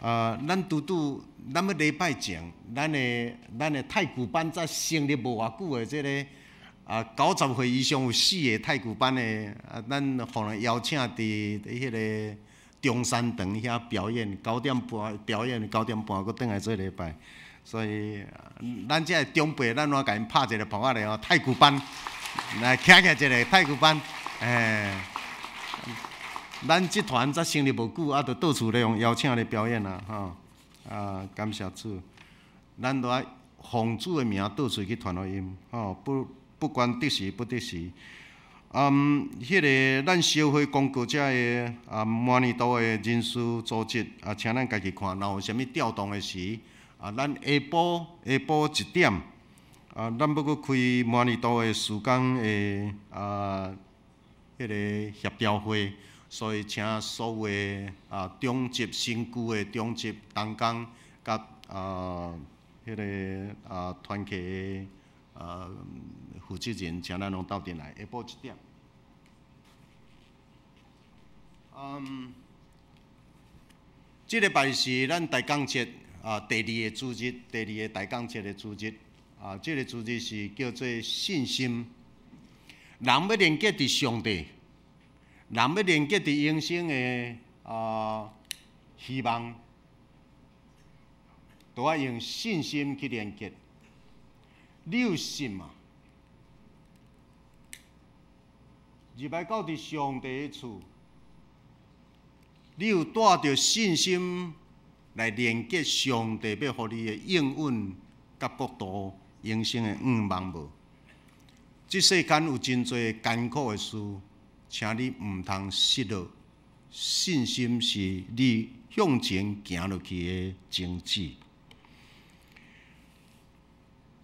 啊，咱拄拄，咱欲禮拜前，咱的太鼓班才成立無偌久的這个啊，90歲以上有四个太鼓班的啊，咱予人邀請佇彼个中山堂遐表演，9點半表演，9點半閣轉來做禮拜。所以，咱這个長輩，咱來共𪜶拍一个拍仔咧吼，太鼓班來徛起來一个太鼓班，欸。咱這團才成立無久，啊，就到處咧予邀請咧表演啊，吼！啊，感謝主，咱都愛奉主的名到處去傳福音，吼！不管得時不得時。嗯，彼个咱小會公告遮的啊，滿年度的人事組織啊，請咱家己看，若有啥物調動的時，啊，咱下晡1點，啊，咱欲閣開滿年度的事工的啊，彼个協調會。所以，請所有的啊長執新舊的長執同工，佮啊彼个啊團契的啊負責人，請咱攏鬥陣來。下晡1點。嗯，這禮拜是咱大江節啊第二個主日，第二個大江節的主日啊，這个主日是叫做信心。人欲連結佇上帝。人欲連結佇永生的啊希望，都愛用信心去連結。你有信嗎？入來到佇上帝的厝，你有帶著信心來連結上帝欲予你的應允佮國度永生的願望無？這世間有真濟艱苦的事。請你毋通失落，信心是你向前行落去的種子。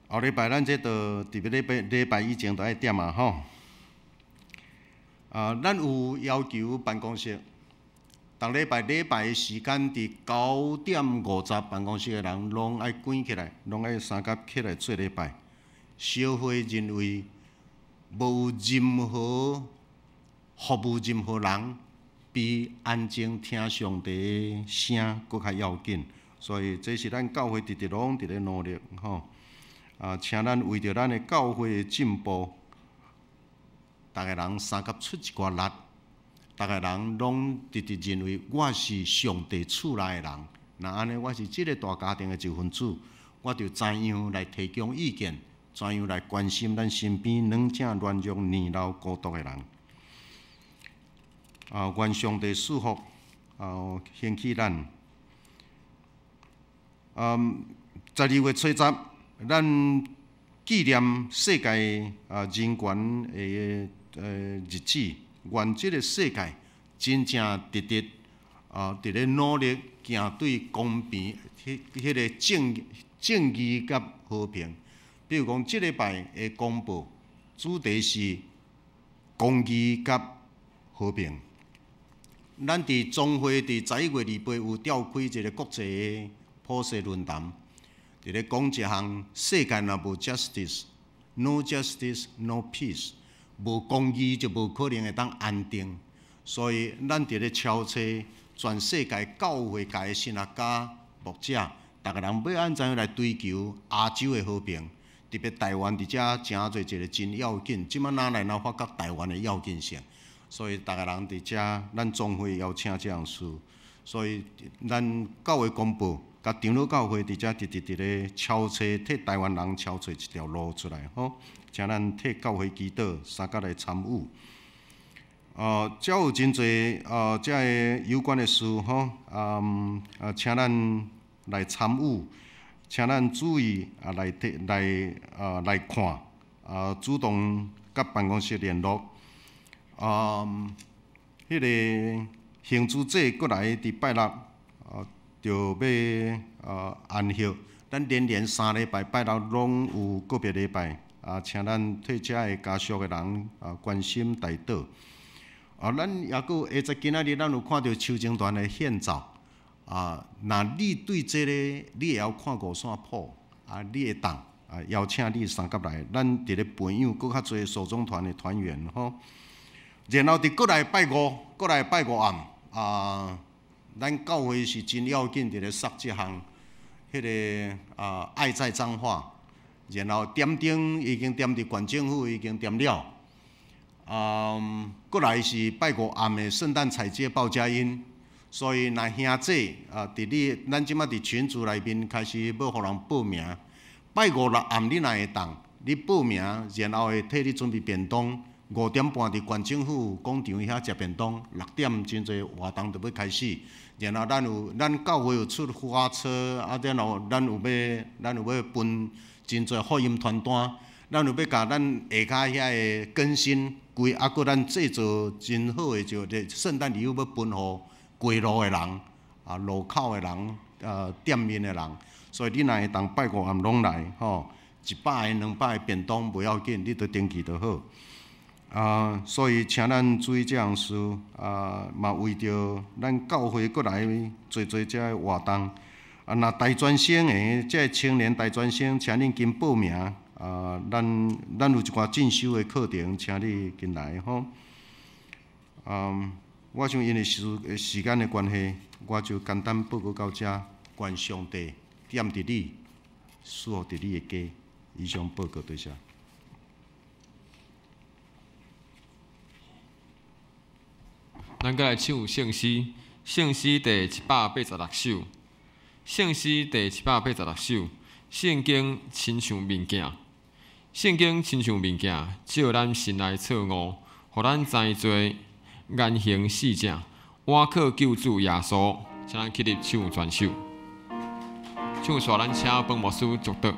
後禮拜咱這就特別禮拜以前就愛點啊吼。啊，咱有要求辦公室，逐禮拜禮拜的時間佇9點50，辦公室的人攏愛趕起來，攏愛相佮起來做禮拜。小會認為無任何服務任何人，比安靜聽上帝的聲閣較要緊，所以這是咱教會直直攏佇咧努力吼。啊，請咱為著咱的教會的進步，逐个人相佮出一寡力，逐个人攏直直認為我是上帝厝內的人，若按呢，我是這个大家庭的一份子，我就知影來提供意見，怎樣來關心咱身邊軟正軟弱、年老孤獨的人。啊，願上帝賜福啊，興起咱。嗯，12月初10，咱紀念世界啊人權的日子。願這个世界真正直直啊，佇咧努力行對公平、彼个正義佮和平。比如講，這禮拜的公報主題是公義佮和平。咱佇總會佇11月28有召開一个國際的普世論壇，佇咧講一項世界若無 justice，no justice，no peace，無公義就無可能會當安定。所以咱佇咧敲找全世界教會界的神學家、牧者，逐个人欲按怎樣來追求亞洲的和平？特別台灣佇遮誠濟一个真要緊，這擺哪來哪發覺台灣的要緊性？所以逐个人佇遮，咱總會邀請這項事，所以咱教會公報佮長老教會佇遮直直佇咧敲找替台灣人敲找一條路出來吼，請咱替教會祈禱，相佮來參與。遮有真濟遮个有關的事吼，啊，請咱來參與，請咱注意啊，來替來啊來看啊，主動佮辦公室聯絡。啊，彼个行主祭閣來佇拜六啊，就欲啊安息。咱連連3禮拜拜六攏有個別禮拜啊，請咱替遮个家屬的人啊關心代禱。啊，咱抑閣下在今仔日，咱有看著秋青團的獻奏啊。若你對這个你會曉看五線譜，啊，你會當啊邀請你相佮來，咱佇咧培養閣較濟手中團的團員吼。然後佇閣來拜五，閣來拜五暗啊，咱教會是真要緊佇咧殺這項，彼个啊愛在彰化，然後點燈已經點佇縣政府已經點了。啊，閣來是拜五暗的聖誕彩街報佳音，所以若兄姊啊，佇你咱這馬佇群組內面開始欲予人報名，拜五六暗你若會當，你報名，然後會替你準備便當。5點半佇縣政府廣場遐食便當，6點真濟活動就欲開始。然後咱有咱教會有出花車，啊，然後咱有欲分真濟福音傳單，咱有欲共咱下跤遐个更新規，啊，閣咱製作真好的就聖誕禮物欲分予街路的人，啊，路口的人，店面的人，所以你若會當拜五暗攏來吼，100个、200个便當無要緊，你都登記就好。啊，所以請咱注意這項事，啊，嘛為著咱教會閣來做做這个活動。啊，若大專生的，這个青年大專生，請恁緊報名。啊，咱有一寡進修的課程，請你緊來吼。啊，我想因為時間的關係，我就簡單報告到這。願上帝踮佇你，祝福佇你的家。以上報告多謝。咱閣來唱聖詩，聖詩第186首，聖詩第186首，聖經親像面鏡，聖經親像面鏡，照咱心內錯誤，予咱知罪，言行四正，倚靠救主耶穌，請咱起立唱全首，唱煞咱請彭牧師祝禱。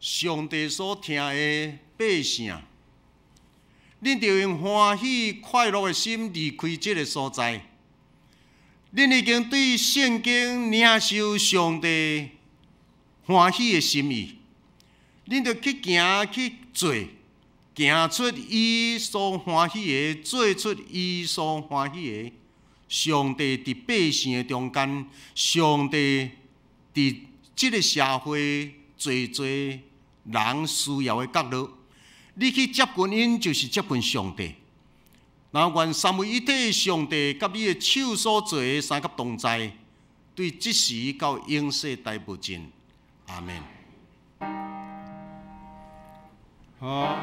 上帝所疼的百姓，恁著用歡喜快樂的心離開這个所在。恁已經對聖經領受上帝歡喜的心意，恁著去行去做，行出伊所歡喜的，做出伊所歡喜的。上帝佇百姓的中間，上帝佇這个社會濟濟人需要的角落，你去接近𪜶，就是接近上帝。那願三位一體的上帝佮你的手所做的三佮同在，對這時到永世代無盡。阿們。好。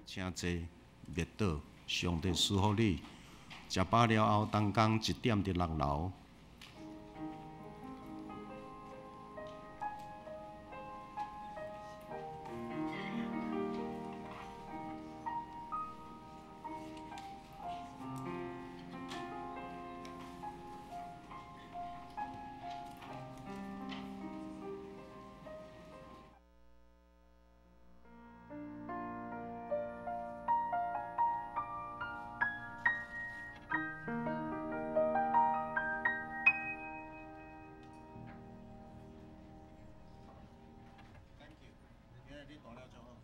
請坐，滅倒，上帝賜福你。食飽了後，東工1點佇6樓。你大了就好。